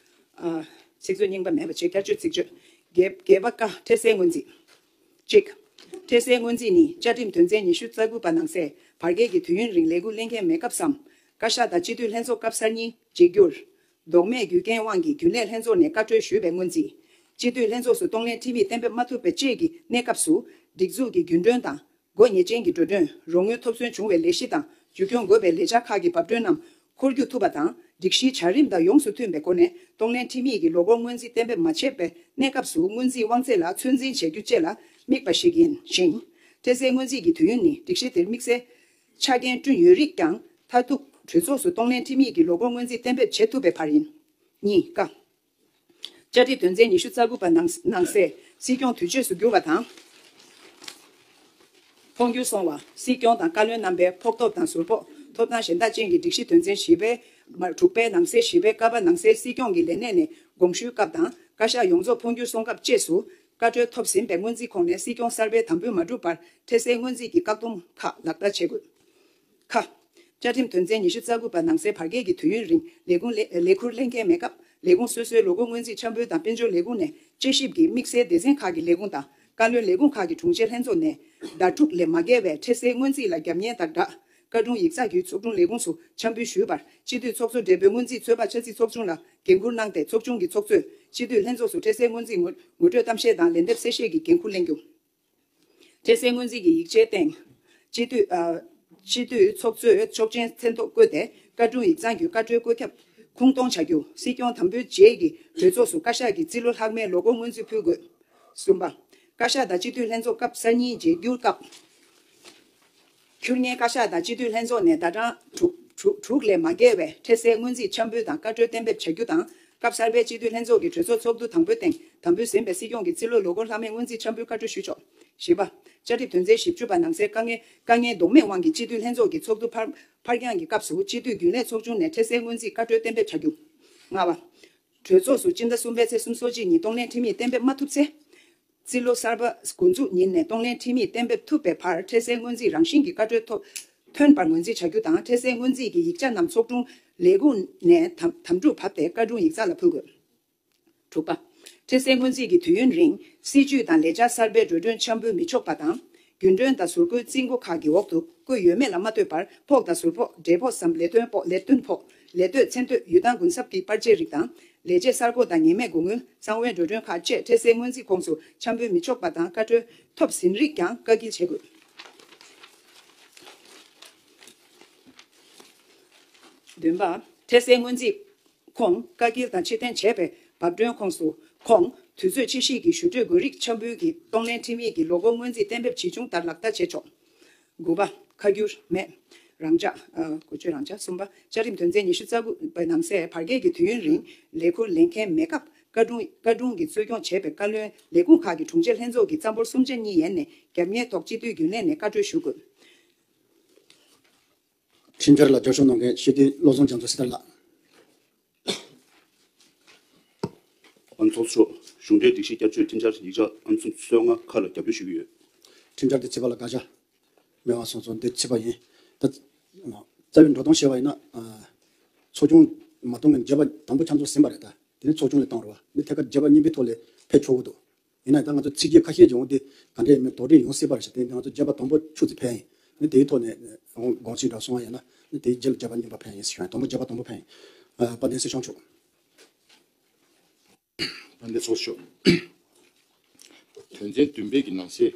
ཨ་ཚིག་མཛོད་རྙིང་པ་མེད་པ་བྱས་བསྐྱར་བཅོས་ཚིག་བརྗོད། བརྒྱད་བརྒྱད་པ་ཀ་ཁྲལ་སེལ་སྔོན་རྩིས། གཅིག་ཁྲལ་སེལ་སྔོན་རྩིས་ནི་བཅའ་ཁྲིམས་དོན་ཚན་ཉི་ཤུ་རྩ་དགུ་པ་ནང་གསལ་བར་བརྒལ་གྱི་དུས་ཡུན་རིང་ལས་ཁུར་ལེན་མཁན་མེད་སྐབས་སམ། བཀའ་ཤག་དང་སྤྱི་འཐུས་ལྷན་ཚོགས་སྐབས་གསར་རྙིང་བརྗེ་བསྒྱུར། ལྡོག་མེད་རྒྱུ་རྐྱེན་དབང་གིས་རྒྱུན་ལས་ལྷན་ཚོགས་ནས་བཀའ་འཁྲོལ་ཞུས་པའི་སྔོན་རྩིས། སྤྱི་འཐུས་ལྷན་ཚོགས་སུ་གཏོང་ལེན་ཁྲིམས་ཡིག་གཏན་འབེབས་མ་ཐུབ་པའི་བཅས་ཀྱི་གནས་སྐབས་སུ། སྒྲིག་འཛུགས་ཀྱི་རྒྱུན་གྲོན་དང་། སྒོ་ཉེས་ཅན་གྱི་འགྲོ་གྲོན། རོགས་དངུལ་ཐོབ་ཟོན་བྱུང་བའི་ལས་གཞི་དང་བརྒྱུད་སྐྱོང་དགོས་པའི་ལས་འཆར་ཁག་གི་བབ་སྒྲོན་རྣམས་འཁོར་རྒྱུག་ཐུབ་པ་དང་། སྒྲིག་གཞིའི་བྱ་རིམ་དང་ཡོངས་སུ་མཐུན་པའི་སྒོ་ནས་གཏོང་ལེན་ཁྲིམས་ཡིག་གི་ལོ་འཁོར་སྔོན་རྩིས་གཏན་འབེབས་མ་བྱས་པའི་གནས་སྐབས་སུ་སྔོན་རྩིས་དབང་ཚད་ལ་ཚོད་འཛིན་བྱེད་རྒྱུ་བཅས་ལ་དམིགས་པ་ཞིག་ཡིན་ཞིང་། ཁྲལ་སེལ་སྔོན་རྩིས་ཀྱི་དུས་ཡུན་ནི་སྒྲིག་གཞི་དེར་དམིགས་བསལ་ཆ་རྐྱེན་བསྐྲུན་ཡོད་རིགས་ཀྱང་མཐར་ཐུག་གྲོས་ཚོགས་སུ་གཏོང་ལེན་ཁྲིམས་ཡིག་གི་ལོ་འཁོར་སྔོན་རྩིས་གཏན་འབེབས་བྱེད་ཐུབ་པའི་བར་ཡིན། གཉིས་ཀ་བཅའ་ཁྲིམས་དོན་ཚན་ཉི་ཤུ་རྩ་དགུ་པ་ནང་ནང་གསལ་སྲིད་སྐྱོང་དུས་ཆད་སུ་འགྱུར་བ་དང་། འཕོ་འགྱུར་སོང་བ། སྲིད་སྐྱོང་དང་བཀའ་བློན་རྣམ་པའི་ཕོགས་ཐོབ་དང་ཟུར་ཕོགས་ཐོབ་ཐང་གཞན་དག་ཅན་གྱི་སྒྲིག་གཞི་དོན་ཚན་བཞི་པའི་མ་དྲུག་པའི་ནང་གསལ་བཞི་པའི་ཀ་པ་ནང་གསལ་སྲིད་སྐྱོང་གི་ལས་གནས་ནས་དགོངས་ཞུའི་སྐབས་དང་བཀའ་ཤག་ཡོངས་རྫོགས་འཕོ་འགྱུར་སོང་སྐབས་བཅས་སུ་བཀའ་འཁྲོལ་ཐོབ་ཟིན་པའི་སྔོན་རྩིས་ཁོངས་ནས་སྲིད་སྐྱོང་གསར་པའི་དམ་འབུལ་མ་གྲུབ་པར་ཁྲལ་སེལ་སྔོན་རྩིས་ཀྱི་བཀག་སྡོམ་ཁག་ལག་བསྟར་བྱེད་དགོས། ཁ། བཅའ་ཁྲིམས་དོན་ཚན་ཉི་ཤུ་རྩ་དགུ་པ་ནང་གསལ་བར་བརྒལ་གྱི་དུས་ཡུན་རིང་ལས་ཁུངས་ལས་ལས་ཁུར་ལེན་མཁན་མེད་སྐབས་ལས་ཁུངས་སོ་སོའི་ལོ་འཁོར་སྔོན་རྩིས་འཆར་འབུལ་དང་དཔལ་འབྱོར་ལས་ཁུངས་ནས་དཔྱད་ཞིབ་ཀྱིས་དམིགས་བསལ་སྡེ་ཚན་ཁག་གི་ལས་ཁུངས་དང་བཀའ་བློན་ལས་ཁུངས་ཁག་གི་དྲུང་ཆེ་ལྷན་ཚོགས་ནས་ཟླ་དྲུག་ལས་མ་བརྒལ་བའི་ཁྲལ་སེལ་སྔོན་རྩིས་ལ་རྒྱབ་གཉེར་དང་སྦྲགས་བཀའ་དྲུང་ཡིག་ཚགས་བརྒྱུད་ཚོགས་དྲུང་ལས་ཁུངས་སུ་འཆར་འབུལ་ཞུས་པར་སྤྱི་འཐུས་ཚོགས་གཙོ་སྦྲེལ་པོས་སྔོན་རྩིས་ཚོད་དཔག་འཆར་རྩིས་ཚོགས་ཆུང་ལ་འགན་འཁུར་གནང་སྟེ་ཚོགས་ཆུང་གི་ཚོགས་གཙོས་སྤྱི་འཐུས་ལྷན་ཚོགས་སུ་ཁྲལ་སེལ་སྔོན་རྩིས་ངོ་ངོ་སྤྲོད་གཏམ་བཤད་དང་ལན་འདེབས་གསལ་བཤད་ཀྱི་འགན་འཁུར་གླེང་རྒྱུ། ཁྲལ་སེལ་སྔོན་རྩིས་ཀྱི་ཡིག་ཆའི་སྟེང་། སྤྱི་འཐུས་ཨ། སྤྱི་འཐུས་ཚོགས་གཙོས་ཆོག་མཆན་མཚན་ཐོ་བཀོད་དེ་བཀའ་དྲུང་ཡིག་ཚང་བརྒྱུད་བཀའ་འཁྲོལ་བཀོད་ཁྱབ་ཁུངས་གཏོང་བྱ་རྒྱུ། སྲིད་སྐྱོང་དམ་འབུལ་རྗེས་ཀྱི་གྲོས་ཚོགས་སུ་བཀའ་ཤག་གི་རྩིས་ལོ་ལྷག་མའི་ལོ་འཁོར་སྔོན་རྩིས་ཕུལ་དགོས། གསུམ་པ། བཀའ་ཤག་དང་སྤྱི་འཐུས་ལྷན་ཚོགས་སྐབས་གསར་རྙིང་བརྗེ་བསྒྱུར་སྐབས། ཁྱུར་ངའི་བཀའ་ཤག་དང་སྤྱི་འཐུས་ལྷན་ཚོགས་ནས་ཟླ་གྲངས་དྲུག་དྲུག་དྲུག་ལས་མ་བརྒལ་བའི་ཁྲལ་སེལ་སྔོན་རྩིས་འཆར་འབུལ་དང་བཀའ་འཁྲོལ་གཏན་འབེབས་བྱ་རྒྱུ་དང་། སྐབས་གསར་པའི་སྤྱི་འཐུས་ལྷན་ཚོགས་ཀྱི་གྲོས་ཚོགས་ཚོགས་འདུ་དང་པོའི་སྟེང་དམ་འབུལ་ཟིན་པའི་སྲིད་སྐྱོང་གི་རྩིས་ལོ་ལོ་འཁོར་ལྷག་མའི་སྔོན་རྩིས་འཆར་འབུལ་བཀའ་འཁྲོལ་ཞུས་ཆོག་བཞི་པ། བཅའ་ཁྲིམས་དོན་ཚན་བཞི་བཅུ་པ་ནང་གསལ་དཀའ་ངལ་དཀའ་ངལ་ལྡོག་མེད་དབང་གིས་སྤྱི་འཐུས་ལྷན་ཚོགས་ཀྱི་ཚོགས་འདུ་ཕར་ཕར་འགྱངས་ཀྱི་སྐབས་སུ་སྤྱི་འཐུས་རྒྱུན་ལས་ཚོགས་ཆུང་ནས་ཁྲལ་སེལ་སྔོན་རྩིས་བཀའ་འཁྲོལ་གཏན་འབེབས་བྱ་རྒྱུ། ལྔ་པ། གྲོས་ཚོགས་སུ་སྤྱི་ཟླ་གསུམ་པའི་ཚེས་སོ་གཅིག་ཉིན་གཏོང་ལེན་ཁྲིམས་ཡིག་གཏན་འབེབས་མ་ཐུབ་ཚེ། རྩིས་ལོ་གསར་པ་འགོ་འཛུགས་ཉིན་ནས་གཏོང་ལེན་ཁྲིམས་ཡིག་གཏན་འབེབས་ཐུབ་པའི་བར་ཁྲལ་སེལ་སྔོན་རྩིས་རང་བཞིན་གྱི་བཀའ་འཁྲོལ་ཐོབ་ཐོན་པར་ངོས་འཛིན་བྱ་རྒྱུ་དང་། ཁྲལ་སེལ་སྔོན་རྩིས་ཀྱི་ཡིག་ཆ་རྣམས་ཚོགས་དྲུང་ལས་ཁུངས་ནས་དམ་དམ་ཕྲུག་བབས་ཏེ་བཀའ་དྲུང་ཡིག་ཚགས་ལ་ཕུལ་དགོས། དྲུག་པ། ཁྲལ་སེལ་སྔོན་རྩིས་ཀྱི་དུས་ཡུན་རིང་སྲིད་ཇུས་དང་ལས་འཆར་གསར་པའི་འགྲོ་གྲོན་འཆར་འབུལ་མི་ཆོག་པ་དང་། རྒྱུན་གྲོན་དང་ཟུར་བཀོལ་རྩིས་འགོ་ཁག་གི་འོག་ཏུ་བཀོད་ཡོད་མེད་ལ་མ་ལྟོས་པར་ཕོགས་དང་ཟུར་ཕོགས། འབྲེལ་ཕོགས་སམ་ལས་དོན་ཕོགས། ལས་དོན་ཕོགས། ལས་གཏོད་མཚན་གཏོད་ཡུལ་ཐང་གུན་གསབ་ཀྱི་པར་ཆས་རིགས་དང་། ལས་བྱེད་གསར་བསྐོ་དང་ངེས་མེད་སྒོ་དངུལ། གསང་བའི་འགྲོ་གྲོན་ཁག་བཅས་ཁྲལ་སེལ་སྔོན་རྩིས་ཁོངས་སུ་འཆར་འབུལ་མི་ཆོག་པ་དང་། བཀའ་འཁྲོལ་ཐོབ་ཟིན་རིགས་ཀྱང་བཀག་སྐྱིལ་བྱེད་དགོས། བདུན་པ། ཁྲལ་སེལ་སྔོན་རྩིས་ཁོངས་བཀག་སྐྱིལ་དང་ཕྱིར་འཐེན་བྱས་པའི་བབ་སྒྲོན་ཁོངས་སུ་ཁོངས་དུས་ཚོད་ཕྱིས་བཤིག་གི་ཞུ་སྤྲོད་དགོས་རིགས་འཆར་འབུལ་གྱི་གཏོང་ལེན་ཁྲིམས་ཡིག་གི་ལོ་འཁོར་སྔོན་རྩིས་གཏན་འབེབས་ཇི་བྱུང་ལྟར་ལག་བསྟར་བྱས་ཆོག་དགུ་པ། ཁ་བསྒྱུར་མེད། རང་འཇགས། ཨ། གོ་ཆོད་རང་འཇགས། གསུམ་པ། བཅའ་ཁྲིམས་དོན་ཚན་ཉི་ཤུ་རྩ་དགུ་པའི་ནང་གསལ་བར་བརྒལ་གྱི་དུས་ཡུན་རིང་ལས་ཁུར་ལེན་མཁན་མེད་སྐབས་བཀའ་དྲུང་བཀའ་དྲུང་གིས་གཙོ་སྐྱོང་བྱས་པའི་བཀའ་བློན་ལས་ཁུངས་ཁག་གི་དྲུང་ཆེ་ལྷན་ཚོགས་ཀྱི་རྩ་འབོར་གསུམ་ཆ་གཉིས་ཡན་ནས་རྒྱབ་གཉེར་ཐོག་སྤྱི་འཐུས་རྒྱུན་ལས་ནས་བཀའ་འཁྲོལ་ཞུ་དགོས། ཁྲིམས་འཆར་ལ་རྒྱབ་སྐྱོར་གནང་མཁན་སྤྱི་འཐུས་བློ་བཟང་རྒྱ་མཚོ་སྲི་ཐར་ལགས། ཨ་ཚོགས་གཙོ། གཞུང་འབྲེལ་སྒྲིག་གཞི་བསྐྱར་བཅོས་ཁྲིམས་འཆར་ཡིག་ཆ་ཨ་མཚན་སོ་ལྔ་ཁ་ལ་རྒྱབ་སྐྱོར་ཞུ་གི་ཡོད། ཁྲིམས་འཆར་དེ་ཚིག་པ་ལ་དགག་བྱ་མེད་པ་སོང་ཙང་འདི་ཚིག་པ་ཡིན། ད་རྩ་བའི་འགྲོ་སྟངས་བཤད་པ་ཡིན་ན། ཨ། ཚོགས་ཆུང་མ་གཏོང་མཁན་བརྗེ་པ་དང་པོ་ཆ་ཚང་ཟིན་པ་རེད། ད་དེ་ནས་ཚོགས་ཆུང་ལ་བཏང་རོགས། འདི་ཐད་ཀར་བརྗེ་པ་གཉིས་པའི་ཐོག་ལ་ཕེབས་ཆོག་གི་འདུག་ཡིན་ན་ད་ང་ཚོ་ཚིག་བརྗེ་ཁ་ཤས་ཀྱི་འོང་དེ་ག་འདྲ་ཡིན་མིན་དོགས་འདྲི་ཡོང་སྲིད་པ་རེད་ཤག་དེ་ང་ཚོ་བརྗེ་པ་དང་པོ་ཆུ་ཚོད་ཕེབས་ཡིན། ཨ་ནི་དེའི་ཐོག་ནས་དགོངས་ཚུལ་འདྲ་གསུང་བ་ཡིན་ན། ཨ་ནི་དེའི་རྗེས་ལ་བརྗེ་པ་གཉིས་པ་ཕེབས་ཡིན་ཞུ་ཡ། དང་པོ་བརྗེ་པ་དང་པོ་ཕེབས་ཡིན། དཔལ་ལྡན་སྲིད་སྐྱོང་མཆོག་དཔལ་ལྡན་ཚོགས་གཙོ། དོན་ཚན་བདུན་པའི་གི་ནང་གསེས།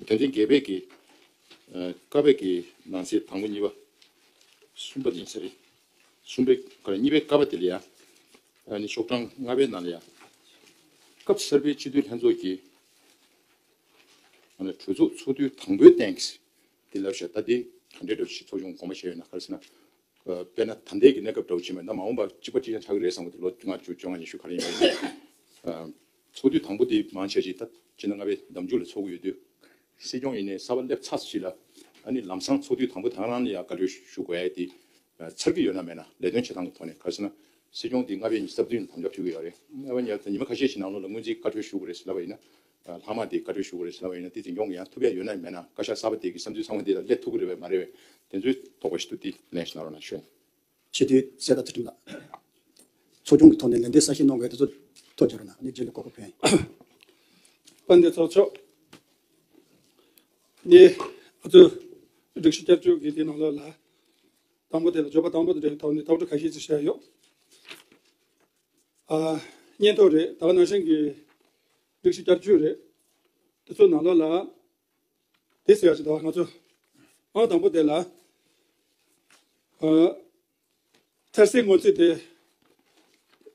དོན་ཚན་བརྒྱད་པའི་གི་ཀ་པའི་གི་ནང་གསེས་དང་པོ་གཉིས་པ། གསུམ་པ་དེ་ཡིན་ས་རེད། གསུམ་པའི་ཀ་གཉིས་པའི་ཀ་པ་དེ་ལ་ཡ། ཨ་ནི་ཤོག་གྲངས་ལྔ་པའི་ནང་ལ་ཡ། སྐབས་གསར་པའི་སྤྱི་འཐུས་ལྷན་ཚོགས་ཀྱི་ཨ་ནི་གྲོས་ཚོགས་ཚོགས་དུས་དང་པོའི་སྟེང་གི་དེ་ལབ་ཤག་ད་དེ་ག་འདྲའི་འདྲ་ཞིག་ཚོགས་ཆུང་དགོངས་པ་བཞེས་ཡོད་ན། ག་རེ་ཟེར་ན། དཔེར་ན་ད་ལྟའི་གི་གནས་སྐབས་འདྲ་བོ་ཅིག་མེད་ན། མ་འོངས་པ་གཅིག་པ་གཅིག་རྐྱང་ཆགས་ཀྱི་རེད་བསམ་གི་འདུག་ལོ་བཅོ་ལྔ་བཅུ་བཅོ་ལྔ་ཉི་ཤུ་ག་རེ་ཡིན་པ་ཡིན་ན། ཚོགས་དུས་དང་པོ་དེ་མང་ཆེ་ཞིག་ད་སྤྱི་ཟླ་ལྔ་པའི་ཟླ་མཇུག་ལ་ཚོགས་ཀྱི་ཡོད་དུས། སྲིད་སྐྱོང་ཡིན་ནའི་གསར་པ་སླེབས་ཚར་ཞིག་ལ་ཨ་ནི་ལམ་སང་ཚོགས་དུས་དང་པོ་དེ་རང་ལ་ཡང་བཀའ་འཁྲོལ་ཞུ་དགོས་ཡ་དེ་ཚར་གྱི་ཡོད་ན་མེད་ན། ལས་དོན་བྱེད་སྟངས་ཀྱི་ཐོག་ནས། ག་རེ་ཟེར་ན། སྲིད་སྐྱོང་དེ་ལྔ་པའི་ཉི་ཤུ་རྩ་བདུན་དམ་བཅའ་ཕུལ་གྱི་ཡོད་རེད། ལྔ་པའི་ཉི་ཤུ་རྩ་ཉི་མ་ཁ་ཤས་ཤིག་ནང་ལོགས་ལ་སྔོན་རྩིས་བཀའ་འཁྲོལ་ཞུ་དགོས་རེད་ཟེར་ལབ་པ་ཡིན་ན། ལྷག་མ་དེ་བཀའ་འཁྲོལ་ཞུ་དགོས་རེད་ཟེར་ལབ་པ་ཡིན་ན། དེ་འཛིན་སྐྱོང་གིས་ཡང་ཐུབ་ཡ་ཡོད་ན་མེད་ན། བཀའ་ཤག་གསར་པ་དེ་གི་བསམ་ཚུལ་ཚང་མ་དེ་ལ་སླེབས་ཐུབ་ཀྱི་རེད་པས་མ་རེད་པས། དེ་ཚོའི་དོགས་པ་ཞིག་འདུག་དེ་ལན་ཞིག་གནང་རོགས་གནང་ཞུ། སྤྱི་འཐུས་གསེར་རྟ་ཚུལ་ཁྲིམས་ལགས། ཚོགས་ཆུང་གི་ཐོག་ནས་ལན་འདེབས་གསལ་བཤད་གནང་དགོས་དེ་ཚོ་ཐག་བཅད་རོགས་གནང་། ཨ་ནི་རྗེས་ལ་གོ་སྐབས་ཕུལ་ཡ་ཡིན། དཔལ་ལྡན་ཚོགས་གཙོ། ནི་ཨ་ཚོ་སྒྲིག་གཞི་བསྐྱར་བཅོས་ཀྱི་དེ་ནང་ལོགས་ལ། དང་པོ་དེ་ལ་འབྱོར་པ་དང་པོ་དེ་འདྲའི་ཐོག་ནས་ཐག་གཅོད་ཁ་ཤས་ཅིག་བྱས་ཡོད། ཨ། སྙན་ཐོ་རེད། ད་ག་ནང་བཞིན་གྱི་སྒྲིག་གཞི་བསྐྱར་བཅོས་རེད། དེ་ཚོ་ནང་ལོགས་ལ་དེ་ཟེར་ཡ་ཅིག་འདུག་ང་ཚོ་ཨང་དང་པོ་དེ་ལ། ཨ། འཕྲལ་སེལ་སྔོན་རྩིས་དེ་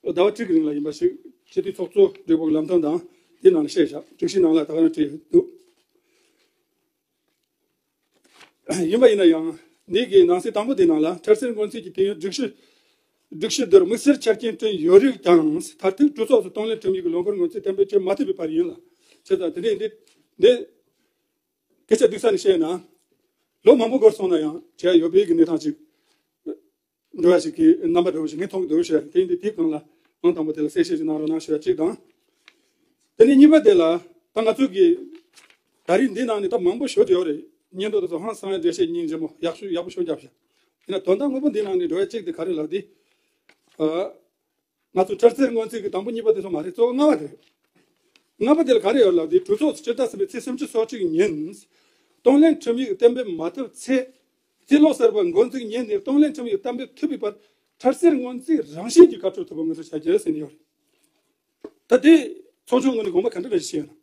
ཟླ་བ་དྲུག་གི་རིང་ལ་ཡིན་པ་ཞིག་སྤྱི་འཐུས་ཚོགས་གཙོ་སྒྲིག་འགོད་ཀྱི་ལམ་སྟོན་དང་དེ་ནང་ལ་བཤད་བཞག་སྒྲིག་གཞི་ནང་ལ་ད་ག་རང་བྲིས་འདུག་ཡིན་པ་ཡིན་ན་ཡང་། འདི་གི་ནང་གསེས་དང་པོ་དེ་ནང་ལ། འཕྲལ་སེལ་སྔོན་རྩིས་ཀྱི་དུས་ཡུན་སྒྲིག་གཞི། སྒྲིག་གཞི་འདིར་དམིགས་བསལ་ཆ་རྐྱེན་བསྐྲུན་ཡོད་རིགས་ཀྱང་། མཐར་ཐུག་གྲོས་ཚོགས་སུ་གཏོང་ལེན་ཁྲིམས་ཡིག་གི་ལོ་འཁོར་སྔོན་རྩིས་གཏན་འབེབས་བྱེད་མ་ཐུབ་པའི་བར་ཡིན་ལ། བྱས་ཙང་དེ་འདྲའི་འདི་འདི་སྐད་ཆ་སྡུག་ས་ནས་བཤད་ན། ལོ་མང་པོ་འགོར་སོང་ན་ཡང་བྱས་ཡོད་པའི་གི་གནས་སྟངས་ཅིག་འགྲོ་ཡ་ཞིག་གི་རྣམ་པ་འདྲ་བོ་ཞིག་ངས་མཐོང་གི་འདུག་ཞུ་ཡ། དེ་ཡིན་དུས་དེའི་སྒང་ལ་ཨང་དང་པོ་དེ་ལ་གསལ་བཤད་ཅིག་གནང་རོགས་གནང་ཞུ་ཡ་གཅིག་དང་། དེ་ནས་གཉིས་པ་དེ་ལ། ད་ང་ཚོ་གི་ད་རེས་འདི་ནང་ནས་ད་མང་པོ་ཞུ་རྒྱུ་ཡོད་རེད། སྙན་ཐོ་དེ་ཚོ་ཧང་སང་ཡ་འགྲེལ་བཤད་སྙིང་རྗེ་མོ་ཡག་ཤོས་ཡག་པོ་ཞུ་རྒྱབ་ཤག་ཡིན་ན་དོན་དག་དངོས་པོ་འདི་ནང་ནས་འགྲོ་ཡ་གཅིག་དེ་ག་རེ་ལབ་དུས། ཨ། ང་ཚོ་འཕྲལ་སེལ་སྔོན་རྩིས་ཀྱི་དང་པོ་གཉིས་པ་དེ་ཚོ་མ་རེད། གཙོ་བོ་ལྔ་པ་དེ་རེད། ལྔ་པ་དེ་ལ་ག་རེ་ཡོད་ལབ་དུས། གྲོས་ཚོགས་སུ་སྤྱི་ཟླ་གསུམ་པའི་ཚེས་སུམ་ཅུ་སོ་གཅིག་ཉིན་གཏོང་ལེན་ཁྲིམས་ཡིག་གཏན་འབེབས་མ་ཐུབ་ཚེ། སྤྱི་ལོ་གསར་པ་འགོ་འཛུགས་ཉིན་ནས་གཏོང་ལེན་ཁྲིམས་ཡིག་གཏན་འབེབས་ཐུབ་པའི་བར་འཕྲལ་སེལ་སྔོན་རྩིས་རང་བཞིན་གྱི་བཀའ་འཁྲོལ་ཐོབ་པ་ངོས་འཛིན་བྱ་རྒྱུ་ཟེར་ནས་ཡོད་རེད། ད་དེ་ཚོགས་ཆུང་ངོས་ནས་དགོངས་པ་ག་འདྲ་རེ་བཞེས་ཡོད་ན།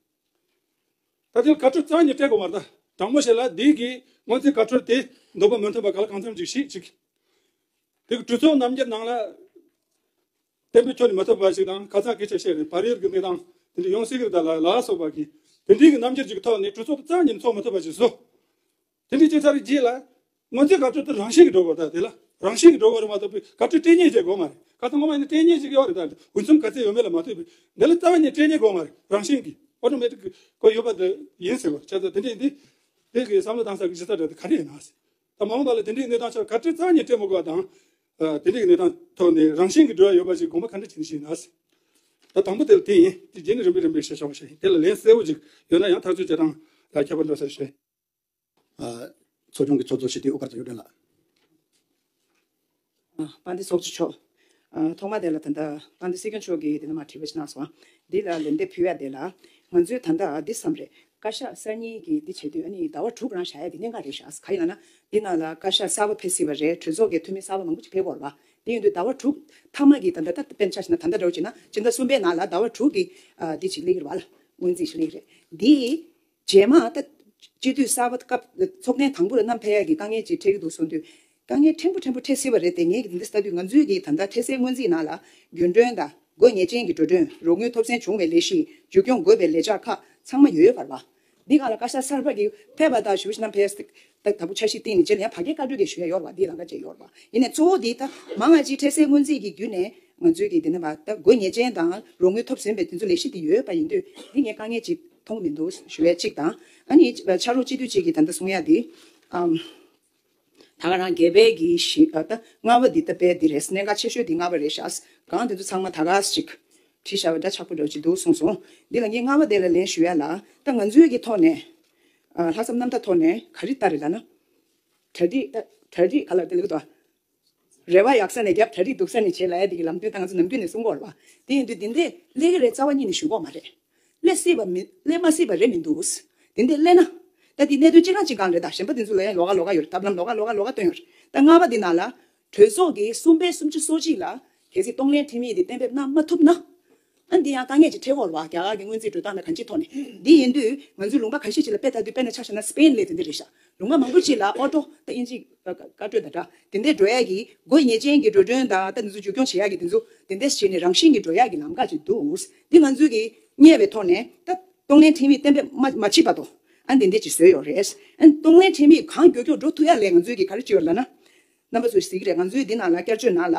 ད་དེ་ལ་བཀའ་འཁྲོལ་རྩ་བ་ནས་སྤྲད་དགོས་མ་རེད། ད་དྲང་མོ་བཤད་ལ་འདི་གི་སྔོན་རྩིས་བཀའ་འཁྲོལ་དེ་འདོད་པ་མི་འཐོན་པ་ག་ལ་གང་འཚམ་ཅིག་ཞིག་ཅིག་དེ་གི་གྲོས་ཚོགས་རྣམ་འགྱུར་ནང་ལ་གཏན་འབེབས་ཁྱོན་ནས་མ་ཐུབ་པ་ཞིག་དང་། ཁ་སང་སྐད་ཆ་བཤད་རེད། བག་ཡོད་ཀྱི་གནས་སྟངས་དེ་འདྲ་ཡོང་སྲིད་ཀྱི་རེད། ད་ལ་ལ་སོགས་པ་གི་དེ་འདྲའི་གི་རྣམ་འགྱུར་ཅིག་གི་ཐོག་ནས་གྲོས་ཚོགས་དེ་རྩ་བ་ཉིད་ནས་ཚོགས་མ་ཐུབ་པ་ཞིག་བཟོ། དེ་འདྲའི་ཅིག་ཚར་རྗེས་ལ་སྔོན་རྩིས་བཀའ་འཁྲོལ་དེ་རང་བཞིན་གྱིས་འགྲོ་དགོས། ད་དེ་ལ་རང་བཞིན་གྱིས་འགྲོ་དགོས་རེད་མ་གཏོགས་པའི་བཀའ་འཁྲོལ་སྤྲད་མཁན་ཅིག་དགོས་མ་རེད། ཁ་སང་ངོ་མ་ཡིན་ན་སྤྲད་མཁན་ཅིག་ཡོད་རེད། ད་དུས་མཚམས་ག་ཚད་ཡོད་མེད་ལ་མ་ལྟོས་པའི་འདི་ལ་རྩ་བ་ཉིད་སྤྲད་མཁན་དགོས་མ་རེད། རང་བཞིན་གྱིས་ཨོ་ཊོ་མེ་ཊིག་གི་ཁོ་ཡོད་པ་དེ་ཡིན་ཟེར་བ། བྱས་ཙང་དེ་འདྲའི་འདི་དེ་གི་བསམ་བློ་བཏང་ས་གི་གཞི་རྩ་འདྲ་དེ་ག་རེ་ཡིན་ན་ཟེར། ད་མ་འོངས་པ་ལ་དེ་འདྲའི་གནས་སྟངས་ཆགས། བཀའ་འཁྲོལ་རྩ་བ་ཉིད་སྤྲད་མི་དགོས་པ་དང་། ཨ། དེ་འདྲའི་གནས་སྟངས་ཐོག་ནས་རང་བཞིན་གྱིས་འགྲོ་ཡ་ཡོད་པ་ཞིག་དགོངས་པ་ག་འདྲ་བྱས་ནས་བཞེས་ན་ཟེར། ད་དང་པོ་དེ་ལ་དེ་ཡིན། དེ་རྗེས་ནས་རིམ་པས་རིམ་པས་བཤད་ཆོག་པ་བཤད་ཡིན། དེ་ལ་ལན་གསལ་པོ་ཅིག་ཡོད་ན་ཡང་ཐག་གཅོད་བྱེད་སྟངས་ལ་ཁྱད་པར་འགྲོ་ས་ཞུ། ཨ། ཚོགས་ཆུང་གི་ཚོགས་གཙོ་སྤྱི་འཐུས་དབུ་དཀར་ཚོགས་གཡུ་སྒྲོན་ལགས། ཨ། དཔལ་ལྡན་ཚོགས་གཙོ་མཆོག་ཨ། ཐོག་མ་དེ་ལ་ད་ལྟ་དཔལ་ལྡན་སྲིད་སྐྱོང་མཆོག་གིས་དེ་ནས་མར་དྲི་བ་ཞིག་གནང་སོང་། འདི་ལ་ལན་འདེབས་ཕུལ་ཡ་དེ་ལ་ང་ཚོས་ད་ལྟ་འདི་བསམ་རེད། བཀའ་ཤག་གསར་རྙིང་གི་འདི་བྱེད་དུས་ཨ་ནི་ཟླ་བ་དྲུག་རང་བཞག་ཡ་དེ་གནད་འགག་རེད་ཤག་གང་ཡིན་ལབ་ན། འདི་ནང་ལ་བཀའ་ཤག་གསར་པ་ཕེབས་སྲིད་པ་རེད། གྲོས་ཚོགས་ཀྱི་འཐུས་མི་གསར་པ་མང་པོ་ཅིག་ཕེབས་ཡོད་རེད་པ། དེ་ཡིན་དུས་ཟླ་བ་དྲུག་མཐའ་མ་གི་ད་ལྟ་ད་དཔེར་ན་ཆ་བཞག་ན་ད་ལྟ་འདྲ་བོ་བྱས་ན་སྤྱི་ཟླ་གསུམ་པའི་ནང་ལ་ཟླ་བ་དྲུག་གི་ཨ་འདི་ཅིག་སླེབས་ཀྱི་རེད་པ་ལ། སྔོན་རྩིས་ཤིག་སླེབས་ཀྱི་རེད། འདི་རྗེས་མ་ད་སྤྱི་འཐུས་གསར་པ་སྐབས་ཚོགས་ཐེངས་དང་པོ་ལ་བསྣམས་ཕེབས་ཡ་གི་དཀའ་ངལ་ཅིག་འཕྲད་ཀྱི་འདུག་གསུངས་དུས། དཀའ་ངལ་ཕྲན་བུ་ཕྲན་བུ་འཕྲད་སྲིད་པ་རེད་དེ། ངས་ཀྱི་འདི་ལྟ་དུས་ང་ཚོའི་གི་ད་ལྟ་འཕྲལ་སེལ་སྔོན་རྩིས་ནང་ལ་རྒྱུན་གྲོན་དང་དགོས་ངེས་ཅན་གྱི་འགྲོ་གྲོན། རོགས་དངུལ་ཐོབ་ཚན་བྱུང་བའི་ལས་གཞི། བསྒྱུར་སྐྱོང་དགོས་པའི་ལས་འཆར་ཁག་ཚང་མ་ཡོད་ཡོད་པ་རེད་པ། འདི་སྒང་ལ་བཀའ་ཤག་གསར་པ་གི་ཕེབས་པ་དང་ཞུ་ཞུ་ནམ་ཕེབས་ད་ད་བུ་འཆར་གཞི་བཏིང་ནས་རྗེས་ལ་ཡང་ཕ་གིའི་བཀའ་འཁྲོལ་གྱི་ཞུ་ཡ་ཡོད་རེད་པ། འདི་ལམ་ཁ་ཅིག་ཡོད་རེད་པ། ཡིན་ནའི་གཙོ་བོ་འདི་ད་མང་ང་ཅིག་འཕྲལ་སེལ་སྔོན་རྩིས་ཀྱི་བརྒྱུད་ནས་ང་ཚོའི་གི་འདི་ནས་པ་ད་དགོས་ངེས་ཅན་དང་རོགས་དངུལ་ཐོབ་ཟིན་པའི་དེ་ཚོ་ལས་གཞི་འདི་ཡོད་པ་ཡིན་དུས། འདི་ངས་དཀའ་ངལ་ཅིག་མཐོང་གི་མི་འདུག་ཞུ་ཡ་གཅིག་དང་། ཨ་ནི་ཕྱག་རོགས་སྤྱི་འཐུས་གཅིག་གིས་ད་ལྟ་གསུང་ཡ་འདི། ཨམ། ད་ག་རང་བརྒྱད་པའི་གི་བཞི། ཨ། ད་ལྔ་པ་འདི་ད་དཔེ་འདི་རེད། གནད་འགག་ཆེ་ཤོས་འདི་ལྔ་པ་རེད་ཤག་གང་དེ་ཚོ་ཚང་མ་ད་ག་ཅིག་བྲིས་བཞག་པ་འདྲ་ཆགས་པོ་འདྲ་ཅིག་འདུག་གསུངས་སོང་། འདི་ལ་ངས་ལྔ་པ་དེ་ལ་ལན་ཞུ་ཡ་ལ། ད་ང་ཚོའི་གི་ཐོག་ནས། ཨ། ལྷག་བསམ་རྣམ་དག་ཐོག་ནས་ག་རེ་ལྟ་རེད་ལབ་ན། གྲ་སྒྲིག་ད་གྲ་སྒྲིག་ག་ལ་དེ་ལ་གི་དོ། རེ་བ་ཡག་ས་ནས་རྒྱབ། གྲ་སྒྲིག་སྡུག་ས་ནས་བྱེད་ལབ་ཡ་དེ་གི་ལམ་སྟོན་ད་ང་ཚོ་ནམ་རྒྱུན་ནས་གསུང་གི་ཡོད་རེད་པ། དེ་ཡིན་དུས་འདི་འདྲས་སླེབས་ཀྱི་རེད་རྩ་བ་ཉིད་ནས་ཞུ་གི་ཡོད་མ་རེད། སླེབས་སྲིད་པ་མི། སླེབས་མ་སྲིད་པ་རེད་མི་འདུག་དེ་འདྲས་སླེབས་ན། ད་དེ་གནད་དོན་གཅིག་རང་གཅིག་གང་རེད། ད་གཞན་པ་དེ་ཚོ་ལ་ཡང་ལོགས་ཀ་ལོགས་ཀ་ཡོད་རེད། ཐབས་ལམ་ལོགས་ཀ་ལོགས་ཀ་ལོགས་ཀ་བཏོན་ཡོད་རེད། ད་ལྔ་པ་དེ་ནང་ལ་གྲོས་ཚོགས་ཀྱི་གསུམ་པའི་སུམ་ཅུ་སོ་གཅིག་ལ་ གལ་སྲིད་གཏོང་ལེན་ཁྲིམས་ཡིག་དེ་གཏན་འབེབས་གནང་མ་ཐུབ་ན། ཨ་འདི་ཡང་དཀའ་ངལ་ཅིག་འཕྲད་ཀྱི་ཡོད་རེད་བ། རྒྱ་གར་གྱི་སྔོན་རྩིས་འགྲོ་སྟངས་དང་གང་ཅིའི་ཐོག་ནས། འདི་ཡིན་དུས་ང་ཚོའི་ལུང་པ་ཁ་ཤས་ཅིག་ལ་དཔེ་ལྟ་དུས། དཔེར་ན་ཆ་བཞག་ན་སི་པེན་ལ་དེ་འདྲ་རེད་ཤག། ལུང་པ་མང་པོ་ཅིག་ལ་ཨོ་ཊོ་ད་དབྱིན་ཇི་བཀའ་བཀའ་འཁྲོལ་དང་འདྲ་དེ་འདྲའི་འགྲོ་ཡ་གི། སྒོ་ཉེས་ཅན་གྱི་འགྲོ་གྲོན་དང་ད་འདི་ཚོ་མཇུག་སྐྱོང་བྱེད་ཡ་གི་དེ་ཚོ་དེ་འདྲ་བྱས་ནས་རང་བཞིན་གྱིས་འགྲོ་ཡ་གི་ལམ་ཁ་ཅིག་འདུག། འདི་ང་ཚོས་ཀྱིས་རྙེད་པའི་ཐོག་ནས་ད་གཏོང་ལེན་ཁྲིམས་ཡིག་གཏན་འབེབས་མ་མ་བྱས་བར་དུ་ཨ་འདི་འདྲ་ཅིག་བཟོས་ཡོད་རེད། ཨ་གཏོང་ལེན་ཁྲིམས་ཡིག་གང་མགྱོགས་མགྱོགས་འགྲོ་ཐུབ་ཡ་ལ་ང་ཚོས་ཀྱིས་ག་རེ་བྱས་ཡོད་ལབ་ན། རྣམ་པ་ཚོས་གཟིགས་ཀྱི་རེད། ང་ཚོའི་འདི་ནང་ལ་བསྐྱར་བཅོས་ནང་ལ།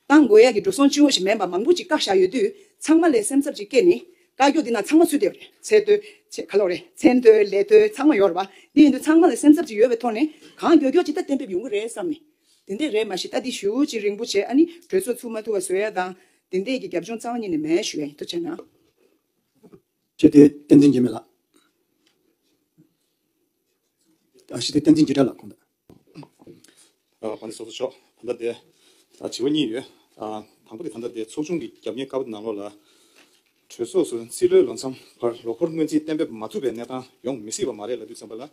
བཏང་དགོས་ཡ་གི་འགྲོ་སོང་གཅིག་པོ་ཞིག་མིན་པ་མང་པོ་ཅིག་བཀག་བཞག་ཡོད་དུས། ཚང་མ་ལ་སེམས་འཚབ་ཅིག་སྐྱེས་ནས་བཀག་རྒྱུ་འདི་ནང་ཚང་མ་ཚུད་བསྡད་ཡོད་རེད། ཚེ་མདོའི་ཚེ་ག་ལབ་རེད། ཚེ་མདོའི་ལས་མདོའི་ཚང་མ་ཡོད་རེད་བ། འདི་ཡིན་དུས་ཚང་མ་ལ་སེམས་འཚབ་ཅིག་ཡོད་པའི་ཐོག་ནས་གང་མགྱོགས་མགྱོགས་ཅིག་ད་གཏན་འབེབས་ཡོང་གི་རེད་བསམ་ནས། དེ་འདྲས་རེད་མ་གཞི་ད་འདི་ཞེ་པོ་ཅིག་རིང་པོ་བྱས། ཨ་ནི་གྲོས་ཚོགས་ཚུགས་མ་ཐུབ་པ་བཟོ་ཡ་དང་དེ་འདྲས་ཀྱི་རྒྱབ་ལྗོངས་རྩ་བ་ཉིད་ནས་མེད་ཞུ་ཡ་ཡིན། ཐུགས་རྗེ་གནང་། ཞུ་དེ་བསྟན་འཛིན་འཇིགས་མེད་ལགས། ཨ་ཞུ་དེ་བསྟན་འཛིན་འཇིགས་བྲལ་ལགས་ཁོང་དང་། ཨ་དཔལ་ལྡན་ཚོགས་གཙོ་མཆོག་ད་ལྟ་དེ་ད་དྲི་བ་གཉིས་ཡོད། ཨ་དང་པོ་དེ་ད་ལྟ་དེ་ཚོགས་ཆུང་གི་རྒྱབ་གཉེར་ཀ་པ་དེ་ནང་ལོགས་ལ་གྲོས་ཚོགས་སུ་རྩིས་ལོའི་ལོ་མཚམས་བར་ལོ་འཁོར་སྔོན་རྩིས་གཏན་འབེབས་མ་ཐུབ་པའི་གནས་སྟངས་ཡོང་མི་སྲིད་པ་མ་རེད་ལབ་དུས་ཙམ་པ་ལ།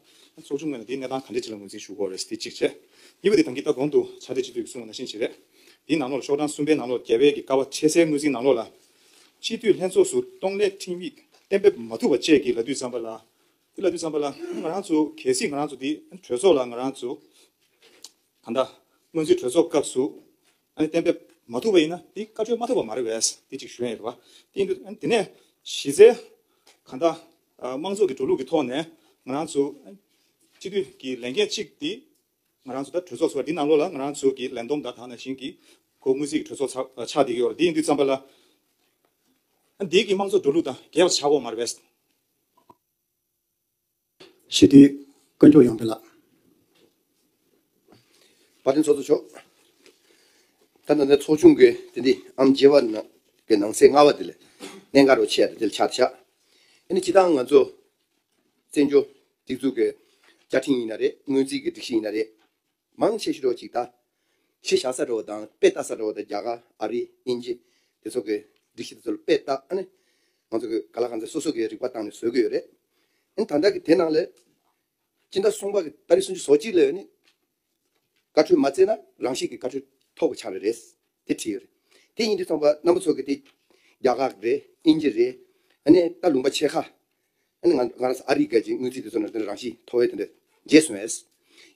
ཚོགས་ཆུང་ངོས་ནས་དེའི་གནས་སྟངས་ག་འདྲ་ཅིག་ལ་ངོས་འཛིན་ཞུ་དགོས་རེད་དེ་གཅིག་བྱས། གཉིས་པ་དེ་ད་གིན་ད་གོང་དུ་ཕྱག་སྦྲེལ་སྤྱི་འཐུས་ཀྱིས་གསུངས་པ་ནང་བཞིན་ཅིག་རེད། དེའི་ནང་ལོགས་ལ་ཤོག་གྲངས་གསུམ་པའི་ནང་ལོགས་བརྒྱད་པའི་གི་ཀ་པ་ཆེ་སའི་སྔོན་རྩིས་ནང་ལོགས་ལ། སྤྱི་འཐུས་ལྷན་ཚོགས་སུ་གཏོང་ལེན་ཁྲིམས་ཡིག་གཏན་འབེབས་མ་ཐུབ་པ་བཅས་ཀྱིས་ལབ་དུས་ཙམ་པ་ལ། དེ་ལབ་དུས་ཙམ་པ་ལ་ང་རང་ཚོ་གལ་སྲིད་ང་རང་ཚོ་དེ་གྲོས་ཚོགས་ལ་ང་རང་ཚོ་གང་ལྟར་སྔོན་རྩིས་གྲོས་ཚོགས་སྐབས་སུ་ཨ་ནི་གཏན་འབེབས་མ་ཐུབ་པ་ཡིན་ན་དེ་བཀའ་འཁྲོལ་མ་ཐུབ་པ་མ་རེད་པས། དེ་གཅིག་ཞུ་ཡ་ཡིན་རེད་བ། དེ་ཡིན་དུས་ཨ་ནི་དེ་ནས་གཞི་རྩའི་གང་ལྟར་དམངས་གཙོ་གི་འགྲོ་ལུགས་ཀྱི་ཐོག་ནས་ང་རང་ཚོ་སྤྱི་འཐུས་ཀྱི་ལས་འགན་གཅིག་དེ། ང་རང་ཚོ་ད་གྲོས་ཚོགས་ཟེར་བ་འདི་ནང་ལོགས་ལ་ང་རང་ཚོ་གི་ལས་བསྡོམས་དང་དེ་ནང་བཞིན་གྱི་གོ་དངུལ་རྩིས་ཀྱི་གྲོས་ཚོགས་ཚགས་ཆགས་བསྡད་ཀྱི་ཡོད་རེད། འདི་ཡིན་དུས་ཙམ་པ་ལ་འདི་གི་དམངས་གཙོ་འགྲོ་ལུགས་དང་འགལ་བ་ཆགས་ཀྱི་ཡོད་མ་རེད་པས། ཞུ་དུས་དཀོན་མཆོག་ཡོང་འཕེལ་ལགས། དཔལ་ལྡན་ཚོགས་གཙོ་མཆོག་ད་ལྟ་ནས་ཚོགས་ཆུང་གི་དེ་འདི་ཨང་བརྒྱད་པ་ནང་གི་ནང་གསེས་ལྔ་པ་དེ་ལ་གནད་འགག་རུ་ཆེ་བ་དེ་ལ་ཆགས་བཞག་ཨ་ནི་སྤྱིར་བཏང་ང་ཚོ་བཙན་བྱོལ་སྒྲིག་འཛུགས་ཀྱི་བཅའ་ཁྲིམས་ཡིན་ན་རེད། སྔོན་རྩིས་ཀྱི་སྒྲིག་གཞི་ཡིན་ན་རེད། མང་ཆེ་ཤོས་རོ་གཅིག་ད་གཞི་བཞག་ས་རོ་དང་དཔེ་ལྟ་ས་རོ་དང་རྒྱ་གར་ཨ་རི་དབྱིན་ཇི་དེ་ཚོ་གི་སྒྲིག་གཞི་དེ་ཚོ་ལ་དཔེ་ལྟ་ཨ་ནི་ང་ཚོ་གི་ག་ལ་གང་འཚམ་སོ་སོ་གི་རིག་པ་བཏང་ནས་བཟོ་གི་ཡོད་རེད། ཨ་ནི་ད་ལྟ་གི་དེ་ནང་ལ་སྤྱི་ཟླ་གསུམ་པ་གི་ཏ་རིག་སུམ་ཅུ་སོ་གཅིག་ལ་ཡོད་ནི་བཀའ་འཁྲོལ་མ་བཙལ་ན་རང་བཞིན་གྱི་བཀའ་འཁྲོལ་ཐོབ་པ་ཆགས་པ་རེད། དེ་བྲིས་ཡོད་རེད། དེ་ཡིན་དུས་ཙམ་པ་རྣམ་པ་ཚོ་གི་དེ་རྒྱ་གར་རེད། དབྱིན་ཇི་རེད། ཨ་ནི་ད་ལུང་པ་ཆེ་ཁག་ཨ་ནི་ང་ང་རང་ཚོ་ཨ་རི་ག་ཅིག་དངུལ་རྩིས་དེ་ཚོ་ནང་དེ་འདྲ་རང་བཞིན་མཐོ་བའི་དེ་འདྲ་བརྗེད་སོང་ཨེ།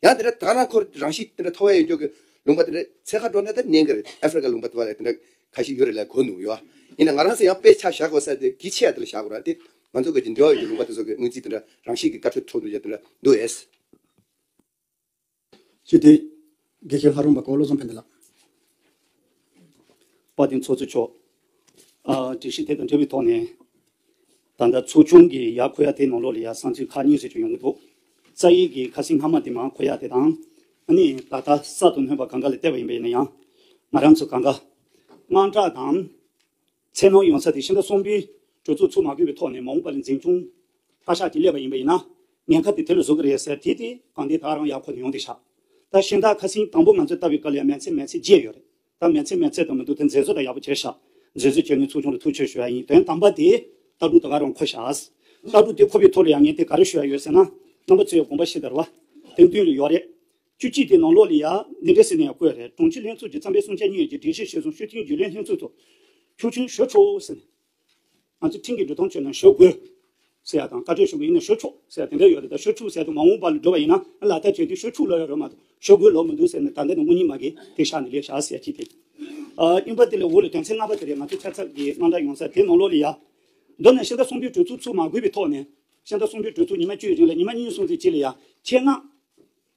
ཡང་དེ་འདྲ་ད་རང་ཁོ་རང་བཞིན་དེ་འདྲ་མཐོ་བའི་ཡོད་ཀྱི་ལུང་པ་དེ་འདྲ་ཚད་ཁ་འགྲོ་ན་ད་ཉན་གི་རེད། ཨ་ཧྥི་རི་ཀ་ལུང་པ་དེ་བ་ལ་དེ་འདྲ་ཁ་ཤས་ཡོད་རེད་ལ་གོ་ནུ་ཡོད། ཡིན་ན་ང་རང་ཚོ་ཡང་དཔེ་ཆ་བཞག་དགོས་ས་དེ་གི་ཆེ་ཡ་དེ་ལ་བཞག་དགོས་ར། དེ་ང་ཚོ་གི་ཅིག་འབྲེལ་བ་ཡོད་ཀྱི་ལུང་པ་དེ་ཚོ་གི་དངུལ་རྩིས་དེ་འདྲ་རང་བཞིན་གྱི་བཀའ་འཁྲོལ་ཐོབ་འདུག་ཡ་དེ་འདྲ་འདུག་ཨེ། ཅི་སྟེ། དགེ་བཤེས་ལྷ་རམས་པ་ཀོ་བློ་བཟང་ཕན་བདེ་ལགས། དཔལ་ལྡན་ཚོགས་གཙོ་མཆོག་ཨ་སྒྲིག་གཞི་དེ་དང་འབྲེལ་བའི་ཐོག་ནས། ད་ལྟ་ཚོགས་ཆུང་གི་ཡར་འཁོད་ཡ་དེ་ནང་ལོགས་ལ་ཡ་བསམ་ཚུལ་ཁག་གཉིས་ཟེར་གྱི་ཡོང་གི་འདུག། རྩ་ཡིག་གི་ཁ་སང་སྔ་མ་དེ་མར་འཁོད་ཡ་དེ་དང་། ཨ་ནི་ད་ལྟ་གསར་དུ་སྣོན་པ་གང་ག་ལ་བལྟས་པ་ཡིན་པ་ཡིན་ན་ཡང་། ང་རང་ཚོ་གང་ག་དངངས་སྐྲག་དང་། འཚེར་སྣང་ཡོང་ས་དེ་ཕྱི་ཟླ་གསུམ་པའི་གྲོས་ཚོགས་ཚུགས་མ་དགོས་པའི་ཐོག་ནས་མ་འོངས་པ་ལ་འཛིན་སྐྱོང་བཀའ་ཤག་ཅིག་སླེབས་པ་ཡིན་པ་ཡིན་ན། ཉེན་ཁ་དེ་དེ་ལ་བཟོ་གི་རེད་ཟེར་དེ་དེ་གང་དེ་ད་རང་ཡག་ཁོ་ནས་ཡོང་དེ་ཤག། ད་ཤིང་རྟ་ཁ་སང་དང་པོ་ང་ཚོས་བལྟ་བའི་སྐབས་ལ་ཡང་མེལ་ཚེ་མེལ་ཚེ་བརྗེད་ཡོད་རེད། ད་མེལ་ཚེ་མེལ་ཚེ་དང་མི་འདུག་དེ་མཛད་གཙོ་དང་ཡག་པོ་བྱས་ཤག། མཛད་གཙོ་བྱས་ནས་ཚོགས་ཆུང་ལ་ཐུགས་ཆེ་ཞུ་ཡ་ཡིན། དོན་དམ་པ་དེ་ལྟ་གྲུབ་ད་ག་རང་འཁོར་ཤག། ལྟ་གྲུབ་དེ་འཁོར་བའི་ཐོག་ལ་ཡང་ངས་དེ་ག་རེ་ཞུ་ཡ་ཡོད་ཟེར་ན། རྣམ་པ་ཚོས་དགོངས་པ་ཞིག་དར་བ། དེ་མདུན་ལ་ཡོད་རེད། བཅུ་གཅིག་དེ་ནང་ལོགས་ལ་ཡ་འདི་འདྲ་ཟེར་ནས་ཡང་བཀོད་རེད། གྲོང་ཁྱེར་ལྷན་ཚོགས་ཀྱི་རྩ་བའི་གསུང་ཆ་གཉིས་ཀྱི་སྒྲིག་གཞི་གཞིར་བཟུང་སྤྱི་འཐུས་རྒྱུན་ལས་ལྷན་ཚོགས་སུ་ཆོག་མཆན་ཞུ་ཆོག་ཟེར་ནས། ང་ཚོ་ཁྲིམས་ཀྱི་འགྲོ་སྟངས་བྱས་ན་ཞུ་དགོས་ཟེར་ཡ་དང་། བཀའ་འཁྲོལ་ཞུ་དགོས་ཡིན་ན་ཞུ་ཆོག་ཟེར་ཡ་དེ་འདྲ་ཡོད་རེད། ད་ཞུ་ཆོག་ཟེར་ཡ་དེ་མ་འོངས་པ་ལ་འགྲོ་བ་ཡིན་ན་ལག་བསྟར་བྱེད་དུས་ཞུ་ཆོག་ལབ་ཡ་རོ་མ་གཏོགས་ཞུ་དགོས་ལབ་མི་འདུག་ཟེར་ནས། ད་ལྟ་ནས་དངོས་གཉེན་མ་གི་དེ་ཤག་ནས་ལས་ཤག་ཟེར་ཡ་གཅིག་དེ། ཨ་གཉིས་པ་དེ་ལས་འོག་ལ་དོན་ཚན་ལྔ་པ་དེ་རེད། ང་ཚོ་ཆ་ཚང་གི་དངངས་སྐྲག་ཡོང་ས་དེ་ནང་ལོགས་ལ་ཡ། མདོར་ན་ཕྱི་ཟླ་གསུམ་པའི་གྲོས་ཚོགས་ཚུགས་མ་དགོས་པའི་ཐོག་ནས། ཕྱི་ཟླ་གསུམ་པའི་གྲོས་ཚོགས་ཉི་མ་བཅུའི་རིང་ལ་ཉི་མ་གཉིས་གསུམ་ཙམ་ཅིག་ལ་ཡ་ཆེད་མངགས།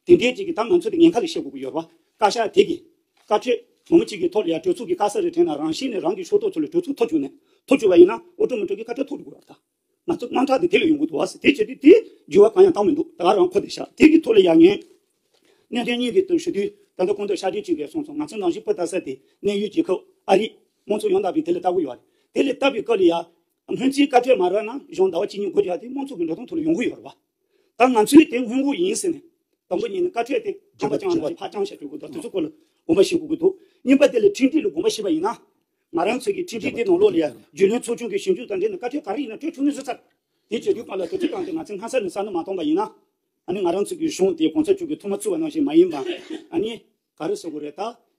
དེ་འདྲའི་ཅིག་གིས་ད་ང་ཚོ་དེ་ཉེན་ཁ་ལ་བཤད་དགོས་ཀྱི་ཡོད་རེད་བ། བཀའ་ཤག་དེ་གིས་བཀའ་ཁྲོལ་ངོ་མ་གཅིག་གི་ཐོག་ལ་ཡ་གྲོས་ཚོགས་ཀྱི་བཀའ་ས་རེ་དྲན་ན་རང་བཞིན་ནས་རང་གི་ཕྱོགས་གཏོགས་ཚོ་ལ་གྲོས་ཚོགས་ཐོབ་བཅུག་ནས། ཐོབ་བཅུག་པ་ཡིན་ན་ཨོ་ཊོ་མེ་ཊིག་གི་བཀའ་ཁྲོལ་ཐོབ་འགྲོ་གི་ཡོད་རེད་ད། ང་ཚོ་དངངས་སྐྲག་དེ་དེ་ལ་ཡོང་གི་འདུག་བ་ཟེར། དེ་བྱེད་དུས་དེ་འགྱུར་བ་གང་ཡང་བཏང་མི་འདུག། ད་ག་རང་འཁོར་བསྡད་ཤག། དེ་གི་ཐོག་ལ་ཡ་ངས་གནད་དོན་གཉིས་ཀྱི་སྟེང་ཞུ་དུས། ད་ལྟ་གོང་དུ་ཕྱག་སྦྲེལ་གཅིག་གིས་གསུངས་སོང་། ང་ཚོ་ནང་བཞིན་སྤུས་དག་ས་དེ་གནད་ཡོད་རྒྱལ་ཁབ་ཨ་རི་དམངས་གཙོ་ཡང་དག་པའི་དེ་ལ་ལྟ་གི་ཡོད་རེད། དེ་ལ་ལྟ་བའི་སྐབས་ལ་ཡ། སྔོན་རྩིས་བཀའ་འཁྲོལ་མ་རག་ན་གཞུང་ཟླ་བ་གཅིག་གཉིས་འགོར་ཡ་དེ་དམངས་གཙོ་གི་འགྲོ་སྟངས་ཐོག་ལ་ཡོང་གི་ཡོད་རེད་བ། ད་ང་ཚོས་དེ་སྔོན་འགོག་ཡིན་ཟེར་ནས། དང་པོ་ཉིད་ནས་བཀའ་འཁྲོལ་དེ་རྐྱང་པ་རྐྱང་ལ་ཕར་རྐྱང་བྱ་སྤྲོད་དགོས་འདུག། དེ་ཚོ་སྐོར་ལ་དགོངས་པ་བཞེས་དགོས་ཀྱི་འདུག། གཉིས་པ་དེ་ལ་ཁྲིམས་སྒྲིག་ལ་དགོངས་པ་བཞེས་པ་ཡིན་ན། ང་རང་ཚོ་གི་ཁྲིམས་སྒྲིག་དེ་ནང་ལོགས་ལ་ཡ་རྒྱུན་ལས་ཚོགས་ཆུང་གི་ཞིབ་འཇུག་དང་འབྲེལ་ནས་བཀའ་འཁྲོལ་ག་རེ་ཡིན་ན་སྤྲོད་ཆོག་ནི་བཟོ་ཚར། དེ་བྱེད་དུས་གང་ལ་དེ་ཚོ་གང་དེ་ང་ཚོས་སྔ་ས་ནས་བསམ་བློ་མ་གཏོང་པ་ཡིན་ན། ཨ་ནི་ང་རང་ཚོ་གི་གཞུང་དེ་གོང་ས་མཆོག་གིས་ཐུགས་མ་ཚུད་པ་ནང་བཞིན་མ་ཡིན་པ། ཨ་ནི་ག་རེ་ཟེར་དགོས་རེད་ད།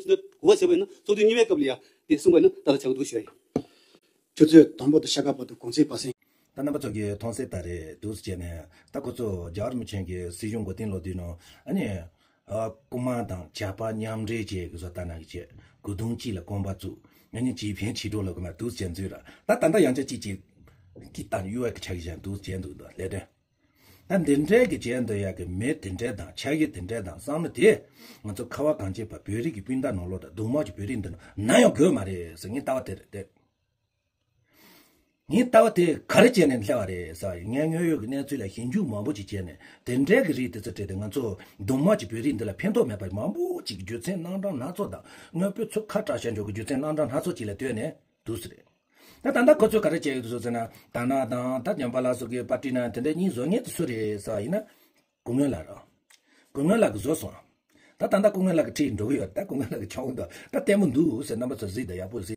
ཚོ་ཚོ་གོ་བ་བྱས་པ་ཡིན་ན་ཚོགས་དུས་གཉིས་པའི་སྐབས་ལ་ཡ་དེ་གསུངས་པ་ཡིན་ན་ད་ལ་ཆགས་འདུག་ཞུ་ཡ་ཡིན། ཆུ་ཚོད་དང་པོ་དང་ཤ་ཁ་བར་དུ་གོང་ཚད་པ་སེང་། ད་རྣམ་པ་ཚོ་གིས་མཐོང་གསལ་ལྟར་རེད་འདུག་ཟེར་བྱས་ནས། ད་ཁོ་ཚོ་རྒྱལ་བ་རིན་པོ་ཆེ་གི་སྲིད་གཞུང་འགོ་རྟིང་སློག་དུས་ནང་ཨ་ནི། ཨ། རྐུན་མ་དང་ཇག་པ་མཉམ་འབྲེལ་བྱས་གི་བཟོ་ལྟ་ན་གི་བྱས། གོ་དུང་གཅིག་ལ་རྐང་པ་བཙུགས། ཨ་ནི་ཅི་ཕན་ཆི་འགྲོ་ལ་གོ་མ་འདུག་ཟེར་འཛུལ་ར། ད་ད་ལྟ་ཡང་ཅག་གཅིག་གཅིག་གི་ལྟ་ནས་གཡུག་ཡ་གི་ཆགས་ཀྱི་བཞག་འདུག་ཟེར་འདུག་ད་ལས་དོན། ད་འདི་འདྲའི་གི་བྱས་འདུག་ཡ་གི་མི་དེ་འདྲ་དང་ཆ་ཤས་དེ་འདྲ་དང་བསམ་བློ་དེ། ང་ཚོ་ཁ་བ་གངས་ཅན་པ་བོད་རིགས་ཀྱི་སྤུན་ཟླ་ནང་ལོགས་དང་གདོང་དམར་གྱི་བོད་རིགས་འདི་ནང་ན་ཡང་དགོས་མ་རེད་ཟེར་ངའི་ལྟ་བ་དེ་རེད་དེ། ངའི་ལྟ་བ་དེ་ག་རེ་བྱས་ནས་སླེབས་པ་རེད་ཟེར་བ་ཡིན་ན། དངོས་ཡོད་ཀྱི་གནས་ཚུལ་ལ་ཞིབ་འཇུག་མང་པོ་ཅིག་བྱས་ནས། དེ་འདྲའི་གི་རིགས་དེ་ཚོ་བྲིས་ཏེ་ང་ཚོ་གདོང་དམར་གྱི་བོད་རིགས་འདི་ལ་ཕན་ཐོགས་མེད་པ་མང་པོ་ཅིག་རྒྱུ་མཚན་རྣམ་གྲངས་སྣ་ཚོགས་དང་། དངོས་པོའི་ཚུར་ཁ་གྲག་བྱ་འཇོག་གི་རྒྱུ་མཚན་རྣམ་གྲངས་སྣ་ཚོགས་ཅིག་ལ་ལྟོས་ནས་འདུག་ཟེར། ད་ད་ལྟ་ཁོ་ཚོས་ག་རེ་བྱས་ཡོད་དུ་ཟེར་ན། དར་ནག་དང་ད་ཉམས་པ་ལགས་སོགས་ཀྱི་པར་ཊི་ནང་དེ་འདྲའི་གཉིས་བཟོ་མཁན་དེ་སུ་རེད་ཟེར་བ་ཡིན་ན། སྐུ་ངོ་ལགས་རེད། སྐུ་ངོ་ལགས་ཀྱིས་བཟོས་སོང་། ད་ད་ལྟ་སྐུ་ངོ་ལགས་ཀྱི་ཁྲིད་འགྲོ་གི་ཡོད་རེད། ད་སྐུ་ངོ་ལགས་ཀྱི་ཆང་འུ་འདུག་ད་ལྟད་མོ་འདུག་ཟེར། རྣམ་པ་ཚོ་གཟིགས་དང་། ཡག་པོ་གཟིགས།